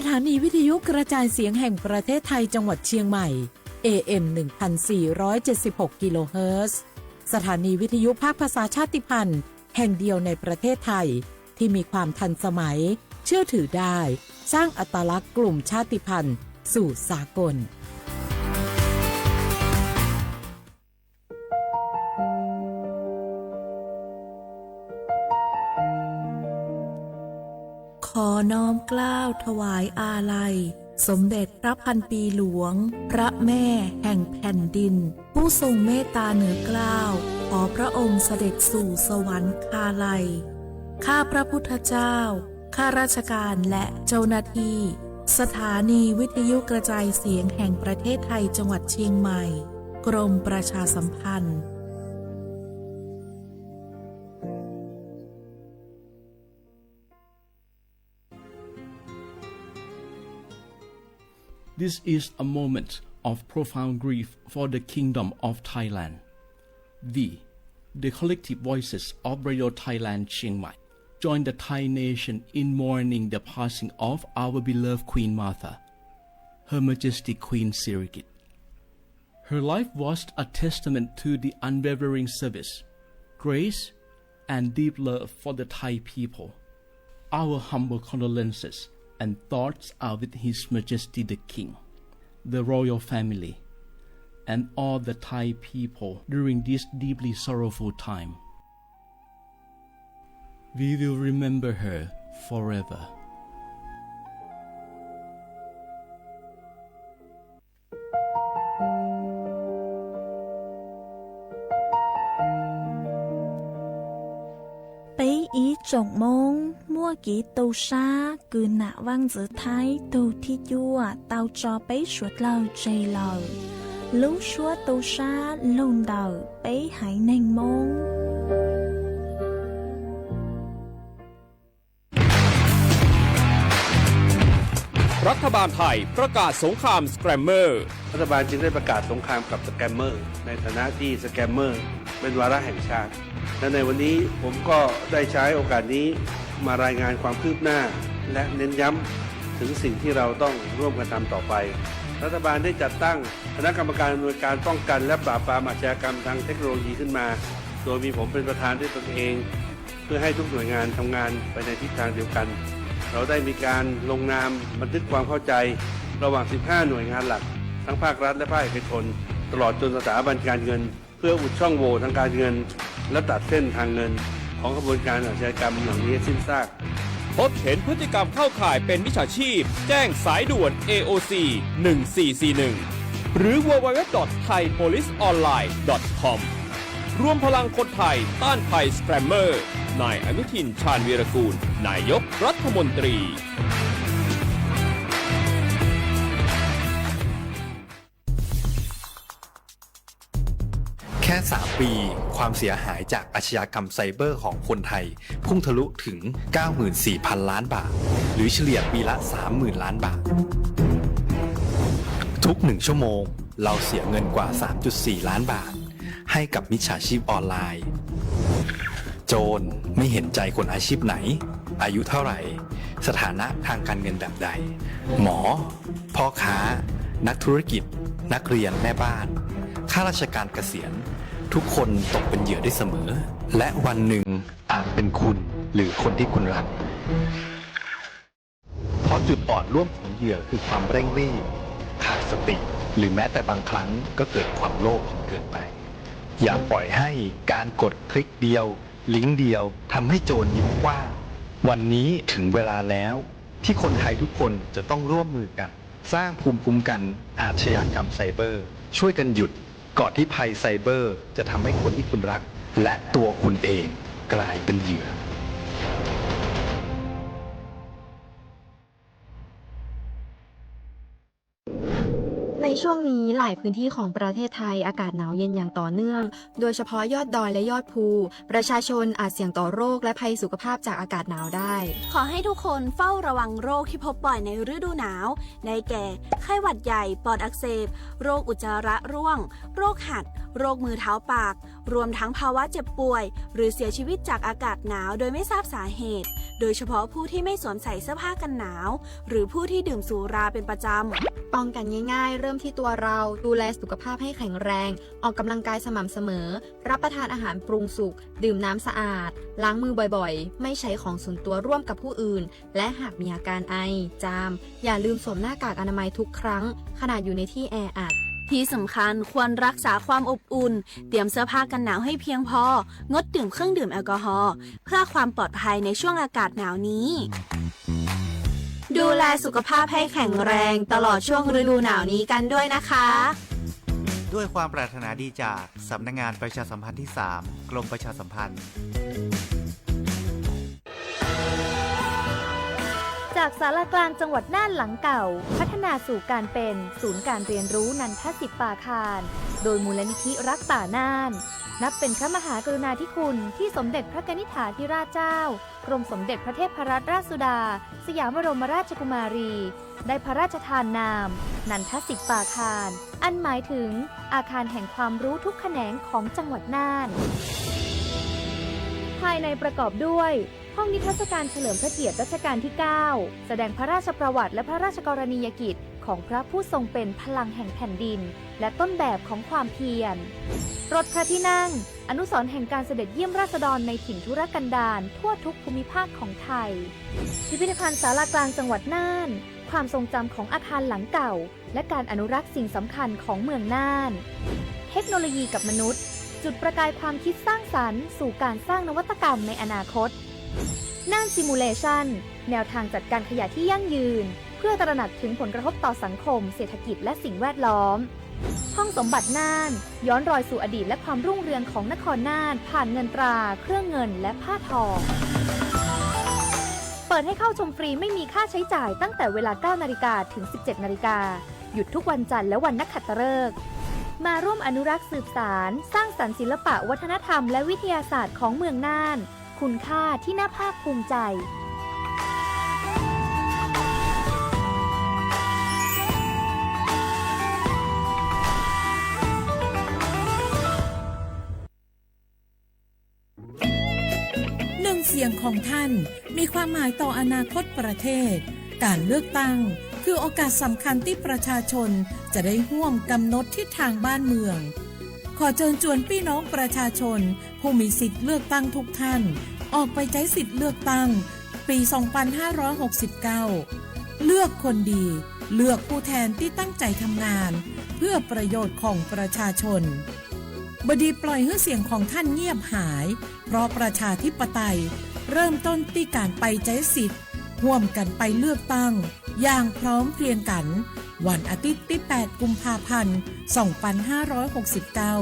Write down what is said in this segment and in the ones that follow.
สถานีวิทยุกระจายเสียงแห่งประเทศไทยจังหวัดเชียงใหม่ เอ เอ็ม หนึ่งพันสี่ร้อยเจ็ดสิบหก กิโลเฮิรตซ์ สถานีวิทยุภาคภาษาชาติพันธุ์แห่งเดียวในประเทศไทย ที่มีความทันสมัย เชื่อถือได้ สร้างอัตลักษณ์กลุ่มชาติพันธุ์สู่สากล ขอน้อมเกล้าถวายอาลัย สมเด็จพระพันปีหลวง พระแม่แห่งแผ่นดิน ผู้ทรงเมตตาเหนือเกล้า ขอพระองค์เสด็จสู่สวรรคาลัย ข้าพระพุทธเจ้า ข้าราชการและเจ้าหน้าที่ สถานีวิทยุกระจายเสียงแห่งประเทศไทยจังหวัดเชียงใหม่ กรมประชาสัมพันธ์ This is a moment of profound grief for the Kingdom of Thailand. We, the collective voices of Radio Thailand Chiang Mai, join the Thai nation in mourning the passing of our beloved Queen Mother, Her Majesty Queen Sirikit. Her life was a testament to the unwavering service, grace, and deep love for the Thai people. Our humble condolences and thoughts are with His Majesty the King, the royal family, and all the Thai people during this deeply sorrowful time. We will remember her forever. ပီ ib tsoom Hmoob muaj kev tu sab kws nam vaj ntxwv Thaib tug thib cuaj tau tso peb suav dlawg tseg lawm. Lub suab tu sab lug ntawm peb haiv neeg Hmoob. รัฐบาลไทยประกาศสงครามสแกมเมอร์ รัฐบาลจึงได้ประกาศสงครามกับสแกมเมอร์ ในฐานะที่สแกมเมอร์เป็นวาระแห่งชาติ และในวันนี้ผมก็ได้ใช้โอกาสนี้มารายงานความคืบหน้า และเน้นย้ำถึงสิ่งที่เราต้องร่วมกันทำต่อไป รัฐบาลได้จัดตั้งคณะกรรมการอำนวยการป้องกันและปราบปรามอาชญากรรมทางเทคโนโลยีขึ้นมา โดยมีผมเป็นประธานด้วยตนเอง เพื่อให้ทุกหน่วยงานทำงานไปในทิศทางเดียวกัน เราได้มีการลงนามบันทึกความเข้าใจระหว่าง สิบห้า หน่วยงานหลัก ทั้งภาครัฐและภาคเอกชน ตลอดจนสถาบันการเงิน เพื่ออุดช่องโหว่ทางการเงิน และตัดเส้นทางเงินของขบวนการอาชญากรรมเหล่านี้ให้สิ้นซาก พบเห็นพฤติกรรมเข้าข่ายเป็นมิจฉาชีพ แจ้งสายด่วน เอ โอ ซี หนึ่งสี่สี่หนึ่ง หรือ ดับเบิลยู ดับเบิลยู ดับเบิลยู ดอท ไทย โพลิส ออนไลน์ ดอท คอม รวมพลังคนไทยต้านภัยสแกมเมอร์ นายอนุทิน ชาญวีรกูล นายกรัฐมนตรี แค่ สาม ปี ความเสียหายจากอาชญากรรมไซเบอร์ของคนไทย พุ่งทะลุถึง เก้าหมื่นสี่พัน ล้านบาท หรือเฉลี่ยปีละ สามหมื่น ล้านบาท ทุกหนึ่งชั่วโมง เราเสียเงินกว่า สามจุดสี่ ล้านบาท ให้กับมิจฉาชีพออนไลน์ โจรไม่เห็นใจคนอาชีพไหน อายุเท่าไหร่ สถานะทางการเงินแบบใด หมอ พ่อค้า นักธุรกิจ นักเรียน แม่บ้าน ข้าราชการเกษียณ ทุกคนตกเป็นเหยื่อได้เสมอ และวันหนึ่งอาจเป็นคุณหรือคนที่คุณรัก เพราะจุดอ่อนร่วมของเหยื่อคือความเร่งรีบ ขาดสติ หรือแม้แต่บางครั้งก็เกิดความโลภจนเกินไป อย่าปล่อยให้การกดคลิกเดียว ลิงก์เดียวทำให้โจรยิ้มกว้าง วันนี้ถึงเวลาแล้วที่คนไทยทุกคนจะต้องร่วมมือกัน สร้างภูมิคุ้มกันอาชญากรรมไซเบอร์ ช่วยกันหยุดก่อนที่ภัยไซเบอร์จะทำให้คนที่คุณรัก และตัวคุณเองกลายเป็นเหยื่อ ใน ช่วงนี้หลายพื้นที่ของประเทศไทยอากาศหนาวเย็นอย่างต่อเนื่อง โดยเฉพาะยอดดอยและยอดภู ประชาชนอาจเสี่ยงต่อโรคและภัยสุขภาพจากอากาศหนาวได้ ขอให้ทุกคนเฝ้าระวังโรคที่พบบ่อยในฤดูหนาว ได้แก่ ไข้หวัดใหญ่ ปอดอักเสบ โรคอุจจาระร่วง โรคหัด โรคมือเท้าปาก รวมทั้งภาวะเจ็บป่วย หรือเสียชีวิตจากอากาศหนาวโดยไม่ทราบสาเหตุ โดยเฉพาะผู้ที่ไม่สวมใส่เสื้อผ้ากันหนาว หรือผู้ที่ดื่มสุราเป็นประจำ ป้องกันง่ายๆ เริ่มที่ตัวเรา ดูแลสุขภาพให้แข็งแรง ออกกำลังกายสม่ำเสมอ รับประทานอาหารปรุงสุก ดื่มน้ำสะอาด ล้างมือบ่อยๆ ไม่ใช้ของส่วนตัวร่วมกับผู้อื่น และหากมีอาการไอ จาม อย่าลืมสวมหน้ากากอนามัยทุกครั้ง ขณะอยู่ในที่แออัด ที่สำคัญควรรักษาความอบอุ่น เตรียมเสื้อผ้ากันหนาวให้เพียงพอ งดดื่มเครื่องดื่มแอลกอฮอล์ เพื่อความปลอดภัยในช่วงอากาศหนาวนี้ ดูแลสุขภาพให้แข็งแรงตลอดช่วงฤดูหนาวนี้กันด้วยนะคะ ด้วยความปรารถนาดีจากสำนักงานประชาสัมพันธ์ที่สาม กรมประชาสัมพันธ์ จากศาลากลางจังหวัดน่านหลังเก่า พัฒนาสู่การเป็นศูนย์การเรียนรู้นันทสิทธิ์ป่าคาน โดยมูลนิธิรักป่าน่าน นับเป็นพระมหากรุณาธิคุณที่สมเด็จพระกนิษฐาธิราชเจ้า กรมสมเด็จพระเทพรัตนราชสุดา สยามบรมราชกุมารี ได้พระราชทานนาม นันทสิทธิ์ป่าคาน อันหมายถึงอาคารแห่งความรู้ทุกแขนงของจังหวัดน่าน ภายในประกอบด้วย ห้องนิทรรศการเฉลิมพระเกียรติรัชกาลที่เก้า แสดงพระราชประวัติและพระราชกรณียกิจของพระผู้ทรงเป็นพลังแห่งแผ่นดิน และต้นแบบของความเพียร รถพระที่นั่ง อนุสรณ์แห่งการเสด็จเยี่ยมราษฎรในถิ่นทุรกันดารทั่วทุกภูมิภาคของไทย พิพิธภัณฑ์ศาลากลางจังหวัดน่าน ความทรงจำของอาคารหลังเก่า และการอนุรักษ์สิ่งสำคัญของเมืองน่าน เทคโนโลยีกับมนุษย์ จุดประกายความคิดสร้างสรรค์สู่การสร้างนวัตกรรมในอนาคต น่าน Simulation แนวทางจัดการขยะที่ยั่งยืน เพื่อตระหนักถึงผลกระทบต่อสังคม เศรษฐกิจ และสิ่งแวดล้อม ห้องสมบัติน่าน ย้อนรอยสู่อดีตและความรุ่งเรืองของนครน่าน ผ่านเงินตรา เครื่องเงิน และผ้าทอ เปิดให้เข้าชมฟรีไม่มีค่าใช้จ่ายตั้งแต่เวลา เก้านาฬิกา ถึง สิบเจ็ดนาฬิกา หยุดทุกวันจันทร์และวันนักขัตฤกษ์ มาร่วมอนุรักษ์สืบสาน สร้างสรรค์ศิลปะวัฒนธรรมและวิทยาศาสตร์ของเมืองน่าน คุณค่าที่น่าภาคภูมิใจ หนึ่งเสียงของท่านมีความหมายต่ออนาคตประเทศ การเลือกตั้งคือโอกาสสำคัญที่ประชาชนจะได้ร่วมกำหนดทิศทางบ้านเมือง ขอเชิญชวนพี่น้องประชาชนผู้มีสิทธิ์เลือกตั้งทุกท่าน ออกไปใช้สิทธิ์เลือกตั้งปี สองพันห้าร้อยหกสิบเก้า เลือกคนดี เลือกผู้แทนที่ตั้งใจทำงาน เพื่อประโยชน์ของประชาชน บดีปล่อยให้เสียงของท่านเงียบหาย เพราะประชาธิปไตยเริ่มต้นที่การไปใช้สิทธิ์ ร่วมกันไปเลือกตั้ง อย่างพร้อมเพรียงกัน วันอาทิตย์ที่ แปด กุมภาพันธ์ สองพันห้าร้อยหกสิบเก้า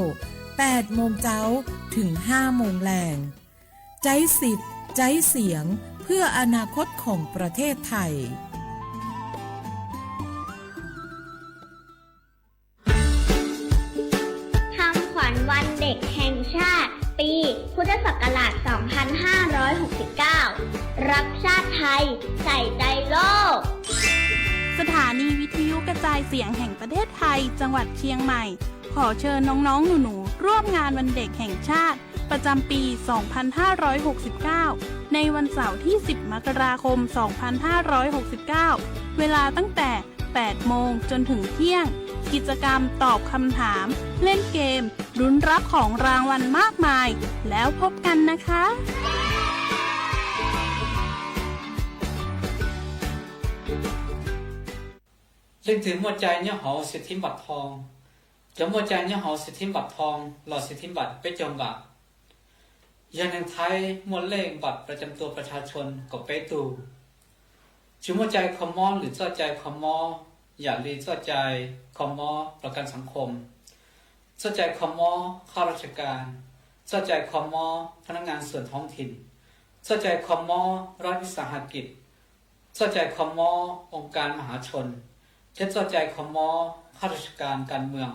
แปดโมงเช้า ถึง ห้าโมงแลง ใช้สิทธิ์ ใช้เสียง เพื่ออนาคตของประเทศไทย คำขวัญวันเด็กแห่งชาติ ปีพุทธศักราช สองพันห้าร้อยหกสิบเก้า รักชาติไทย ใส่ใจโลก สถานีวิทยุกระจายเสียงแห่งประเทศไทย จังหวัดเชียงใหม่ ขอเชิญน้องๆหนูๆร่วมงานวันเด็กแห่งชาติ ประจำปี สองพันห้าร้อยหกสิบเก้า ในวันเสาร์ที่ สิบ มกราคม สองพันห้าร้อยหกสิบเก้า เวลาตั้งแต่ แปดโมง จนถึงเที่ยง กิจกรรมตอบคำถาม เล่นเกม ลุ้นรับของรางวัลมากมาย แล้วพบกันนะคะ Leej twg muaj cai nyob hauv สิทธิบัตรทอง Cov muaj cai nyob hauv สิทธิบัตรทอง los สิทธิบัตร peb caug npam, yog neeg Thaib muaj เลขบัตรประจำตัวประชาชน kaum peb tug. Tsis muaj cai kho mob lwm txoj cai kho mob, yam li txoj cai kho mob ประกันสังคม, txoj cai kho mob ข้าราชการ, txoj cai kho mob พนักงานส่วนท้องถิ่น, txoj cai kho mob รัฐวิสาหกิจ, txoj cai kho mob องค์การมหาชน, thiab txoj cai kho mob ข้าราชการการเมือง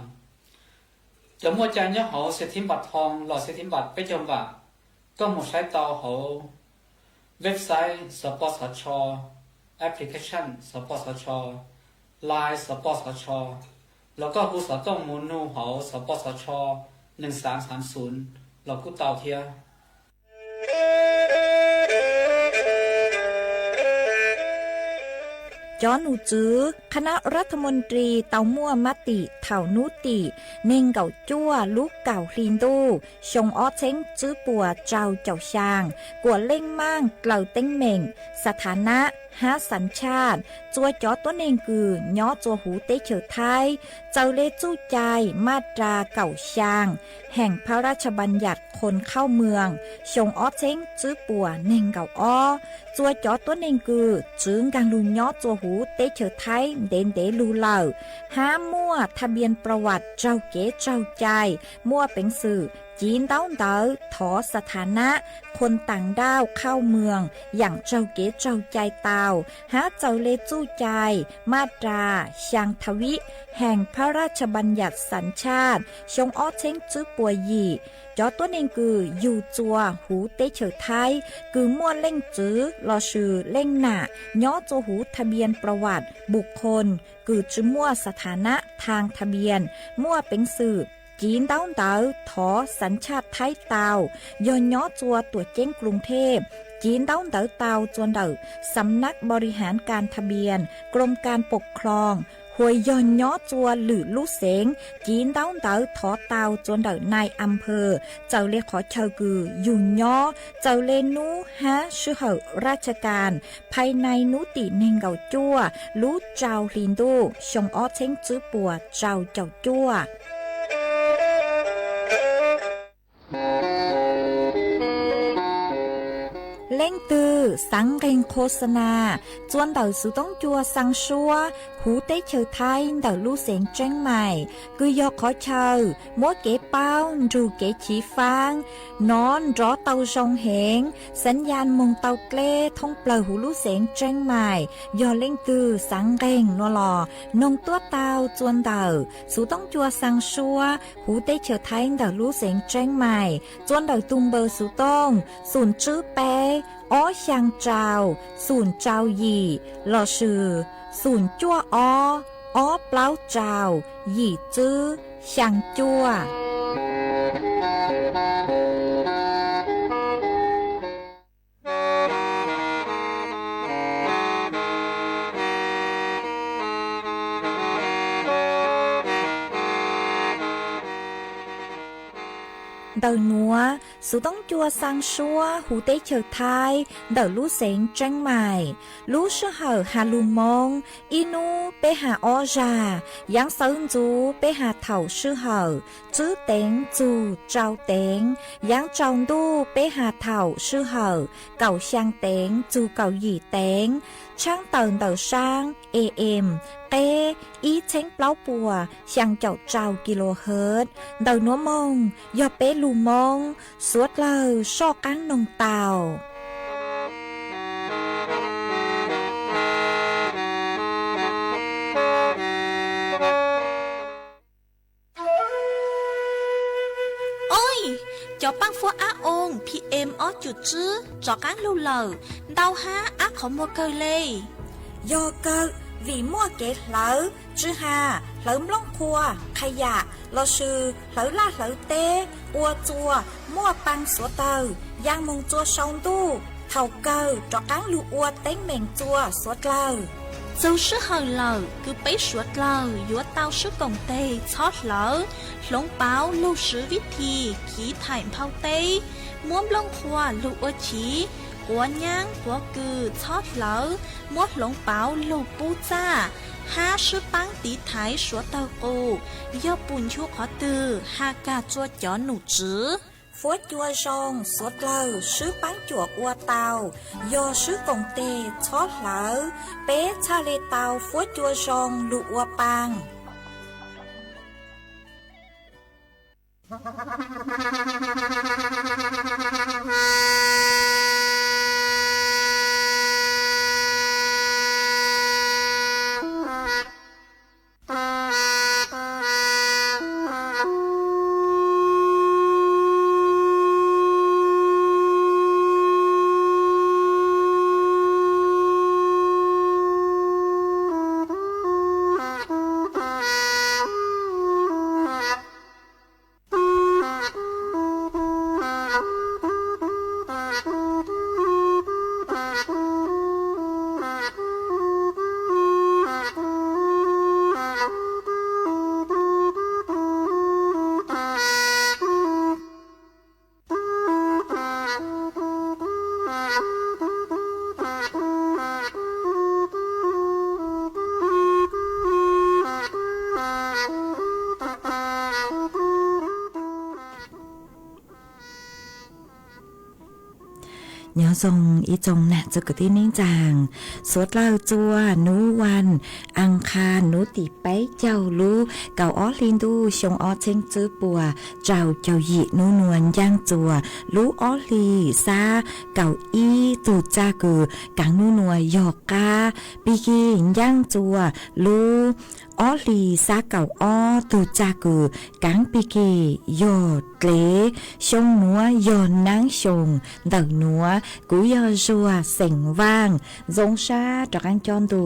Cov muaj cai nyob hauv xia thib npam thoo los xia thib npam peb caug npam, koj mus saib tau hauv website sov pos sov tsho, application sov pos sov tsho, line sov pos sov tsho, los koj hu xov tooj mus nug hauv sov pos sov tsho neeg xaav xaav xunv los kuj tau thiab. Cov nom tswv คณะรัฐมนตรี tau muaj mab tim thaum nub tim neeg nkaum cuaj lub kaum hli ntuj xyoo ob txheeb tswb puas rau caum xyaa kuas leej maaj dlaws teeb meem สถานะ hab สัญชาติ txua cov tuab neeg kws nyob txua huv teb chaws Thaib txawm le txuj cai maj ras kaum xyaa แห่งพระราชบัญญัติคนเข้าเมือง xyoo ob txheeb tswb puas neeg nkaum ob. Txua cov tuab neeg kws txwv nkaag lug nyob txua huv teb chaws Thaib ntev ntev lug lawm hab muaj ทะเบียนประวัติ raug kev raug cai, muaj peev xwm civ ntaub ntawv thov สถานะ คนต่างด้าวเข้าเมือง yaam raug kev raug cai tau hab txawm le txuj cai maj ras xyaa tha vib แห่งพระราชบัญญัติสัญชาติ xyoo ob txheeb tswb puas yim. Cov tuab neeg kws yug txua huv teb chaws Thaib kws muaj leej txwv lossis leej nam nyob txua huv ทะเบียนประวัติบุคคล kws tsi muaj สถานะทางทะเบียน muaj peev xwm civ ntaub ntawv thov สัญชาติ Thaib tau, yog nyob txua tuam ceeb กรุงเทพ civ ntaub ntawv tau txua ntawm สำนักบริหารการทะเบียน กรมการปกครอง hua yog nyob txua lwm lub xeev civ ntaub ntawv thov tau txua ntawm นายอำเภอ txawm le qhov chaw kws yug nyob, txawm le nub hab sij hawm ราชการ ภายใน nub tim neeg nkaum cuaj lub rau hli ntuj xyoo ob txheeb tswb puas rau caum cuaj. Leej twg xaav nqeeg โฆษณา txua ntawm xuv toob cua xaa suab huv teb chaws Thaib ntawm lub xeev Tseeb Mais, kws yog qhov chaw muab kev paub nrug kev chiv faab nov nrov tau zoo heev, xaav yaj moog tau dleb thoob plawg huv lub xeev Tseeb Mais. Yog leej twg xaav nqeeg nuav los noog tuab tau txua ntawm xuv toob cua xaa suab huv teb chaws Thaib ntawm lub xeev Tseeb Mais, txua ntawm tug npawb xuv tooj xum tswb peb ob xyaa rau xum rau yim lossis xum cuaj ob ob plaub rau yim tswb xyaa cuaj. Ntawm nuav, xuv toob cua xaa suab huv teb chaws Thaib ntawm lub xeev Tseeb Mais. Lub sij hawm has lug Moob, ib nub peb has ob zag, yaav xawv ntxuv peb has thaum sij hawm tswb teev txug rau teev, yaav tsaus ntuj peb has thaum sij hawm kaum xyaa teev txug kaum yim teev. Tshaab tawm ntawm saab A M qeb ib txheeb plaub puas xyaa caum rau kilohertz. Ntawm nuav moog yog peb lug Moob, suav dlawg soj qaab noog tau. Oi, cov paab fuab ab oo P M ob cum tswb rov qaab lug lawm, ntau hab ab qhov muag kawg le. Yog kawg, vim muaj kev hlawv, tsi has hlawv nplooj qhuav, qha yam lossis hlawv laj hlawv teb ua txua muaj paa suav dlawg, yaa moog txua sau ntuj, thaum kawg rov qaab lug ua teeb meem txua suav dlawg. Txug sij hawm lawm kws peb suav dlawg yuav tau swb koom teg txhob hlawv, hloov pauv lug swv vib thi khiv thaim nphau teb, muab nplooj qhuav lug ua chiv, quav nyaab quav kws txhob hlawv, muab hloov pauv lug pub txaj, hab swb paab tiv thaiv suav dlawg qus. Yog pum nchu qhov twg has kag txua cov nom tswv. Fuab cua zoo suav dlawg swb paab cuam ua tau, yog swb koom teg txhob hlawv, peb txhaj le tau fuab cua zoo lug ua paa. Nyob zoo ib tsoom nam txwv kwv tij neej tsaa, suav dlawg txua nub vas as qhas nub tim peb caug lub kaum ob hli ntuj xyoo ob txheeb tswb puas rau caum yim nub nua ncaaj txua lub ob hli xab kaum ib tug txaj kws kaav nub nua yog qab pig kig ncaaj txua lub ob hli xab kaum ob tug txaj kws kaav pig kig yog dlev xyoo nuav yog naab xyoo ntawm nuav. Kuv yog Zuag xeem Vaaj, zoo sab rov qaab coj ntu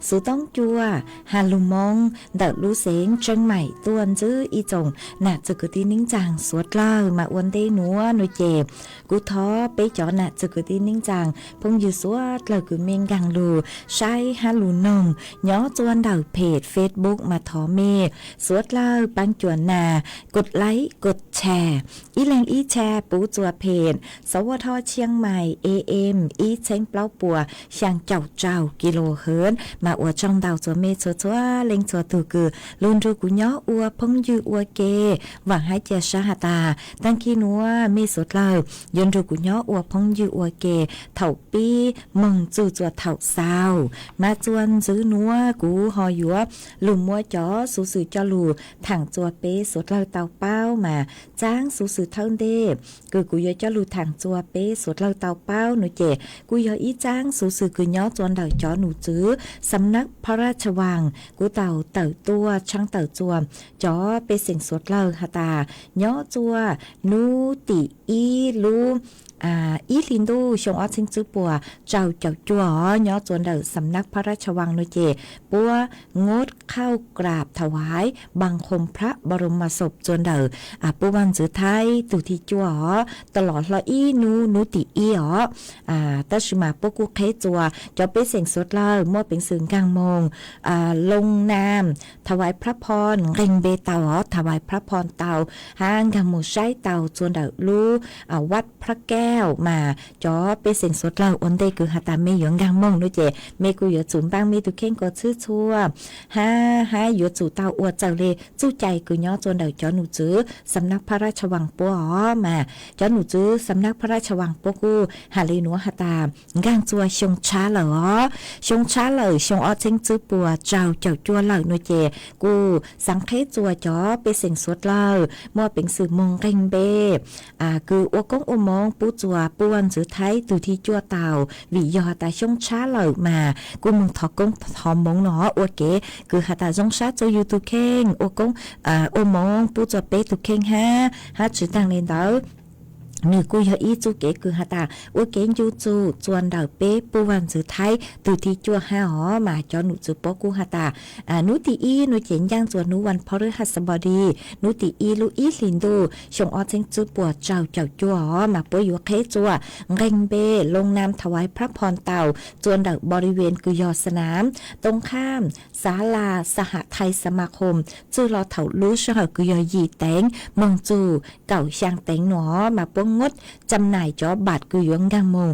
xuv toob cua has lug Moob ntawm lub xeev Tseeb Maim tuaj ntsib ib tsoom nam txwv kwv tij neej tsaa suav dlawg. Mas ua ntej nuav nua ces kuv thov peb cov nam txwv kwv tij neej tsaa phooj ywg suav dlawg kws mej nkaag lug saib hab lug noog nyob txua ntawm phem Facebook mas thov mej suav dlawg paab cuam nas kod like kod share, ib leeg ib share puv txua phem Sawv Vaj Thoj Tshiab Mais A M ib txheeb plaub puas xyaa caum rau kilohertz. Mas ua tsaug ntau txua mej txhua txhua leej txhua tug kws lug nrug kuv nyob ua phooj ywg ua ke. Vaam hab ca sab has tas taag kig nuav mej suav dlawg yuav nrug kuv nyob ua phooj ywg ua ke thaum pib moog txug txua thaum xaus. Mas txua ntxiv nuav kuv ho yuav lug muab cov xuv xwm coj lug thaam txua peb suav dlawg tau paub. Mas txaab xuv xwm thawj ntej kws kuv yuav coj lug thaam txua peb suav dlawg tau paub nua ces kuj yog ib txaab xuv xwm kws nyob txua ntawm cov num tswv Xam Nab Phab Raj Vas. Kuv tau tawm tuaj tshaab tawm txua cov pej xeem suav dlawg has tas nyob txua nub tim ib lub ib hli ntuj xyoo ob txheeb tswb puas rau caum cuaj os, nyob txua ntawm Xam Nab Phab Raj Vas nua ces puab งดเข้ากราบถวายบังคมพระบรมศพ txua ntawm puab vaaj ntxwv Thaib tug thib cuaj os, tas los hlo ib nub, nub tim ib os. Tab sis mas puab kuj qheb txua cov pej xeem suav dlawg muaj peev xwm nkaag moog loo naam ถวายพระพร nqeg npe tau os, ถวายพระพร tau hab nkaag moog saib tau txua ntawm lub วัดพระแก้ว mas cov pej xeem suav dlawg ua ntej kws has tas mej yuav nkaag moog nua ces mej kuj yuav tsum npaaj mej tug kheej kom txhwb txhua hab, hab yuav tsum tau ua txawm le txuj cai kws nyob txua ntawm cov num tswv Xam Nab Phab Raj Vas puab os. Mas cov num tswv Xam Nab Phab Raj Vas puab kuj has le nuav has tas nkaag txua xyoo tshab lawm os, xyoo tshab lawm, xyoo ob txheeb tswb puas rau caum cuaj lawm nua ces kuj xaav qheb txua cov pej xeem suav dlawg muaj peev xwm moog nqeg npe kws ua koob ua moov pub txua puab vaaj ntxwv Thaib tug thib cuaj tau, vim yog has tas xyoo tshab lawm mas kuj moog thov koob thov moov nua ua kev kws has tas zoo sab txua yug tug kheej, ua koob ua moov pub txua peb tug kheej hab. Hab tsi taag le ntawd, nwg kuj yog ib txuj kev kws has tas ua kev ncu txug txua ntawm peb puab vaaj ntxwv Thaib tug thib cuaj hab os. Mas cov num tswv puab kuj has tas nub tim ib nua ces ncaaj txua nub วันพฤหัสบดี, nub tim ib lub ib hlis ntuj xyoo ob txheeb tswb puas rau caum cuaj os, mas puab yuav qheb txua nqeg npe loo naam ถวายพระพร tau txua ntawm บริเวณ kws yog สนามตรงข้ามศาลาสหทัยสมาคม txwj hlo thaum lub sij hawm kws yog yim teev moog txug kaum xyaa teev nua os, mas puab งดจำหน่าย cov บัตร kws yuav nkaag moog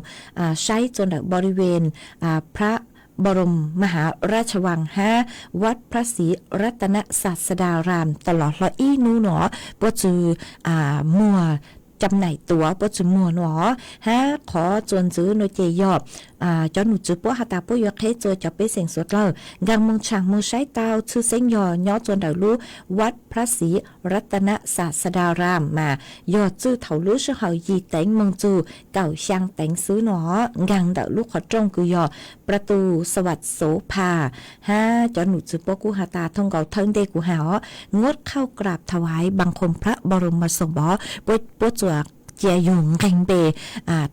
saib txua ntawm บริเวณ พระบรมมหาราชวัง hab วัดพระศรีรัตนศาสดาราม tas los hlo ib nub nua puab tsi muag จำหน่ายตั๋ว, puab tsi muag nua os. Hab qhov txua ntxiv nua ces yog cov num tswv puab has tas puab yuav qheb txua cov pej xeem suav dlawg nkaag moog tshaam moog saib tau txhwj xeeb yog nyob txua ntawm lub วัดพระศรีรัตนศาสดาราม mas yog txwj thaum lub sij hawm yim teev moog txug kaum xyaa teev xwb nua os, nkaag ntawm lub qhov rooj kws yog ประตูสวัสดิ์โสภา hab cov num tswv puab kuj has tas thooj nkaus thawj ntej kuv has os, งดเข้ากราบถวายบังคมพระบรมศพ puab txua cia yug nqeg npe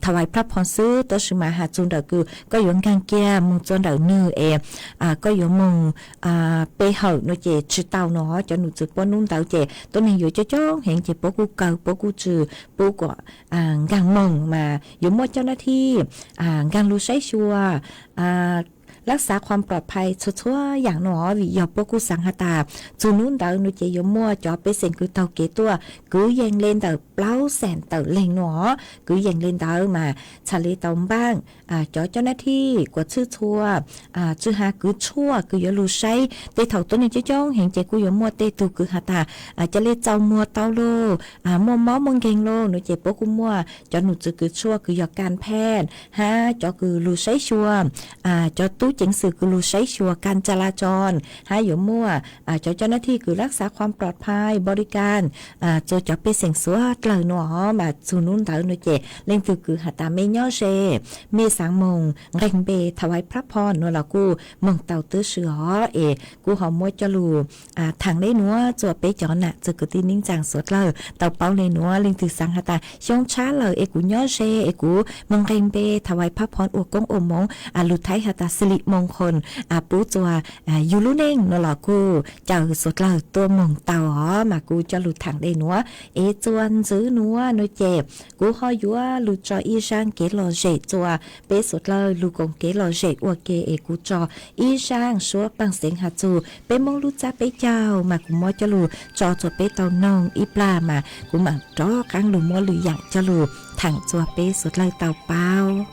ถวายพระพร xwb, tab sis mas has txug ntawm kws koj yuav nkaag kiag moog txua ntawm nwg es koj yuav moog pe hawm nua ces tsi tau nua. Cov num tswv puab nub ntawd ces tuab neeg yuav coob coob heev ces puab kuj kaw, puab kuj tsi pub kom nkaag moog, mas yuav muaj cov nab thib nkaag lug saib xyuas lab xav qhuam plom phais txhua txhua yaam no, vim yog puab kuj xaav has tas txug nub ntawd no ces yuav muaj cov pej xeem kws taug kev tuaj kwv yees le ntawm plaub xees tawm leeg no. Kwv yees le ntawd mas txhaj le tau npaaj cov coj nab thij kuas txhwj txhua, tsi has kwv tshuaj kws yuav lug saib. Tej thaum tuab neeg coob coob heev ces kuj yuav muaj tej tug kws has tas ca le txaus muag tau lauj, muaj mob muaj nkeeg lauj no ces puab kuj muaj cov num txwv kwv tshuaj kws yog kas phej hab cov kws lug saib xyuas cov tub ceev xwm kws lug saib xyuas kas ca la tso, hab yuav muaj cov coj nab thij kws lab xav qhuam plom phais body kas txua cov pej xeem suav dlawg no. Mas txug nub ntawd no ces leej twg kws has tas mej nyob ze, mej xaav moog nqeg npe thawais plab phom no los kuj moog tau tub si os. Es kuv ho muab coj lug thaam le nuav txua peb cov nam txwv kwv tij neej tsaa suav dlawg tau paub le nuav. Leej twg xaav has tas xyoo tshab lawm es kuv nyob ze es kuv moog nqeg npe thawais plab phom ua koob ua moov, lug Thaib has tas xi li moos qhoo, pub txua yug lub neej no los kuj caw suav dlawg tuaj moog tau os. Mas kuv coj lug thaam le nuav es txua ntxiv nuav no ces kuv ho yuav lug tso ib zaaj kev lom zem txua peb suav dlawg lug koom kev lom zem ua ke es kuv tso ib zaaj suab paaj xeev has txug peb Moob lub txab peb caug mas kuv muab coj lug tso txua peb tau noog ib plag mas kuv maam rov qaab lug muab lwm yaam coj lug thaam txua peb suav dlawg tau paub.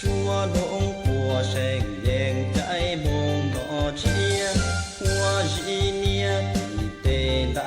Suav loob puas seem yeej caij moog nov tshiab, ua zim niab tim tej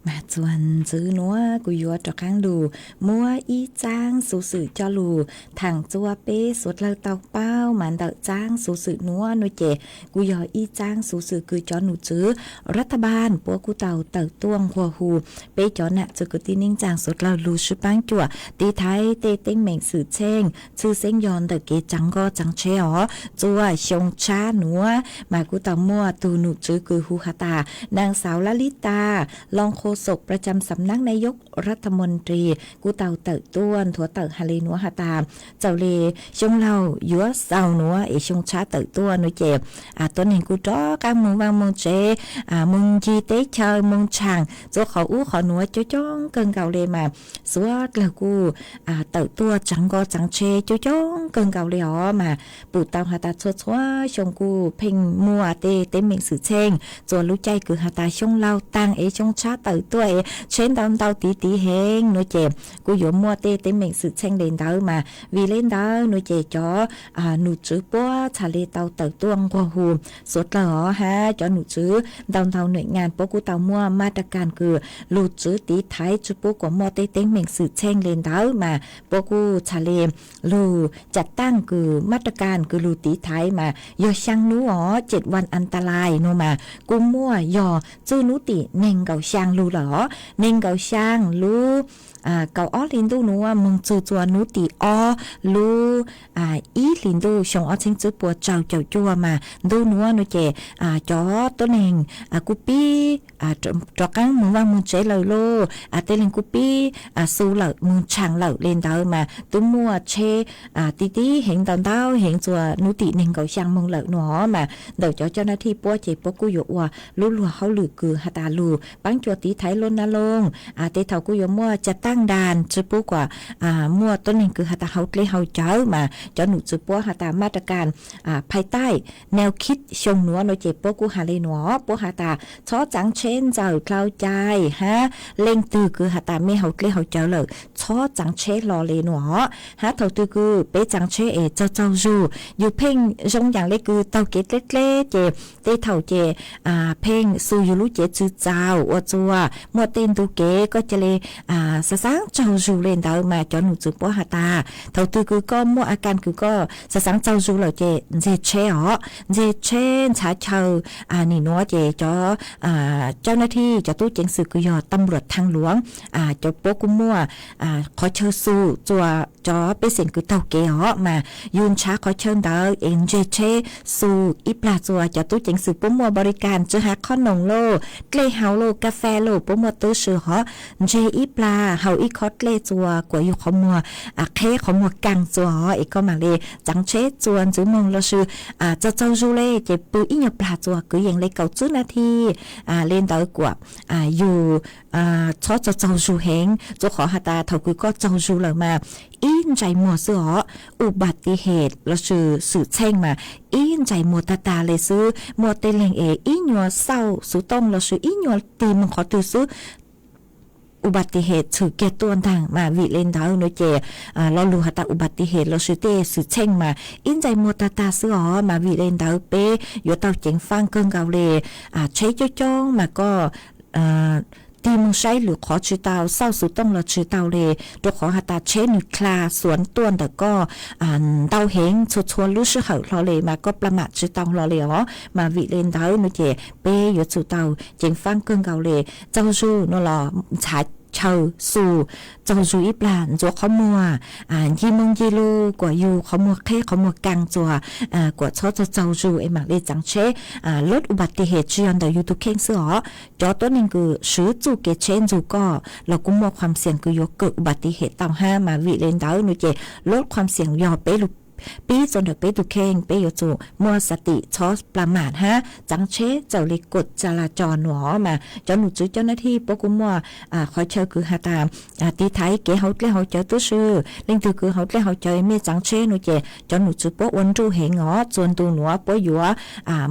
Mas txuas ntxiv nuav kuv yuav rov qaab lug muab ib txaab xuv xwm coj lug thaam txua peb suav dlawg tau paub. Mas ntawm txaab xuv xwm nuav nuav ces kuj yog ib txaab xuv xwm kws cov num tswv รัฐบาล puab kuj tau tawm tuaj nquag hu peb cov nam txiv kwv tij neej tsaa suav dlawg lug sib paab cuam tiv thaiv tej teeb meem xwm txheej, tshwj xeeb yog ntawm kev tsaav nkoj tsaav tsheb os. Txua xyoo tshab nuav mas kuj tau muaj tug num tswv kws hu has tas นางสาว ละลิตา รองโฆษกประจำสำนักนายกรัฐมนตรี kuj tau tawm tuaj nthuav tawm has le nuav has tas, txawm le xyoo laug yuav xaus nuav es xyoo tshab tawm tuaj nuav ces tuab neeg kuj rov qaab moog vaaj moog tsev, moog ncig teb chaws moog tshaam txua qhov ub qhov nuav coob coob kawg nkaus le mas suav dlawg kuj tawm tuaj tsaav nkoj tsaav tsheb coob coob kawg nkaus le os. Mas pum tau has tas txhua txhua xyoo kuj pheej muaj tej teeb meem xwm txheej, txua lub caij kws has tas xyoo laug taag es xyoo tshab tawm tuaj es tsheb ntau ntau tiv tiv heev nuav ces kuj yuav muaj tej teeb meem xwm txheej le ntawd. Mas vim le ntawd nuav ces cov num tswv puab txhaj le tau tawm tuaj nquag hu suav dlawg os hab cov num tswv ntau ntau หน่วยงาน puab kuj tau muaj มาตรการ kws lug tswv tiv thaiv tsi pub kuas muaj tej teeb meem xwm txheej le ntawd mas puab kuj txhaj le lug จัดตั้ง kws มาตรการ kws lug tiv thaiv mas yog xyaa nub os, เจ็ดวันอันตราย nuav mas kuj muaj yog txwj nub tim neeg nkaum xyaa lug lawm os. Neeg nkaum xyaa lub kaum ob hli ntuj nuav moog txug txua nub tim ob lub ib hli ntuj xyoo ob txheeb tswb pua rau caum cuaj mas ntuj nuav nuav ces cov tuab neeg kuj pib rov qaab moog vaaj moog tsev lawm lauj, tej leeg kuj pib xu lawm moog tshaam lawm le ntawd mas tub muaj tsheb tiv tiv heev ntau ntau heev txua nub tim neeg nkaum xyaa moog lawm nuav os. Mas ntawm cov coj nab thij puab ces puab kuj yuav ua lub luag hauj lwm kws has tas lug paab cua tiv thaiv luag na loog, tej thaum kuj yuav muaj จัดตั้งด่าน tsi pub kuas muaj tuab neeg kws has tas hauv dlej hauv cawv mas cov num tswv puab has tas มาตรการภายใต้แนวคิด xyoo nuav nuav ces puab kuj has le nuav os, puab has tas txhob tsaav tsheb ntxawm dlhau cai hab leej twg kws has tas mej hauv dlej hauv cawv lawm txhob tsaav tsheb hlo le nuav os. Hab thaum twg kws peb tsaav tsheb es tsaug tsaug zug, yug pheej zoo yaam le kws taug kev dleb dleb ces tej thaum ces pheej xu yug lub cev tsw txaus ua txua muaj tej ntu kev koj ca le xaav xaav tsaug zug le ntawd mas cov num tswv puab has tas thaum twg kws koj muaj a kas kws koj xaav xaav tsaug zug lawm ces ntseg tsheb os, ntseg tsheb ntshav chaw. Nim nuav ces cov coj nab thij cov tub ceev xwm kws yog ตำรวจทางหลวง cov puab kuj muaj qhov chaw xu txua cov pej xeem kws taug kev os mas yug ntshav qhov chaw ntawd es ntseg tsheb xu ib plag txua cov tub ceev xwm puab muaj บริการ tsi has qhob noom lauj, dlej haus lauj, kas fes lauj, puab muaj tub si hov, ntseg ib plag haus ib khob dlej txua kuas yug qhov muag qheb qhov muag kaas txua hov es koj mam le tsaav tsheb txua ntxiv moog lossis tsaug tsaug zug le ces pw ib nyuag plag txua kwv yees le kaum tsib nab thij le ntawd kuas yug txhob tsaug tsaug zug heev. Txua qhov has tas thaum kws koj tsaug zug lawm mas ib ntsais muag xwb hov, อุบัติเหตุ lossis xwm txheej mas ib ntsais muag tag tag le xwb. Muaj tej leeg es ib nyuag xauj xuv tooj lossis ib nyuag tig moog qhov twg xwb อุบัติเหตุ tshwm kiag tuaj ntaag mas vim le ntawd nuav ces lo lug has tas อุบัติเหตุ lossis tej xwm txheej mas ib ntsais muag tag tag xwb os. Mas vim le ntawd peb yuav tau ceev faaj kawg nkaus le. Tsheb coob coob mas koj tig moog saib lwm qhov tsi tau, xauj xuv tooj los tsi tau le, rua qhov has tas tsheb nwg dlha xuav tuaj ntawm koj ntau heev txhua txhua lub sij hawm hlo le mas koj pla mam tsi tau hlo le os. Mas vim le ntawd nuav ces peb yuav tsum tau ceev faaj kawg nkaus le. Tsaug zug nuav los ntshav chaw xu, tsaug zug ib plag ntxuav qhov muag, ncig moog ncig lug kuas yug qhov muag qheb qhov muag kaas txua kuas txhob tsaug tsaug zug es mam le tsaav tsheb. ลดอุบัติเหตุ tsi yog ntawm yug tug kheej xwb os, cov tuab neeg kws swv txuj kev tsheb nrug koj los kuj muaj ความเสี่ยง kws yuav kawm อุบัติเหตุ tau hab. Mas vim le ntawd nuav ces ลดความเสี่ยง yog peb lug pib txug ntawm peb tug kheej, peb yuav tsum muaj สติ txhob pla mam hab tsaav tsheb txawm le กฎจราจร nuav os. Mas cov num tswv cov nab thij puab kuj muaj qhov chaw kws has tas tiv thaiv kev hauv dlej hauv cawv tub si. Leej twg kws hauv dlej hauv cawv mej tsaav tsheb nuav ces cov num tswv puab ua nruj heev os. Txua ntu nuav puab yuav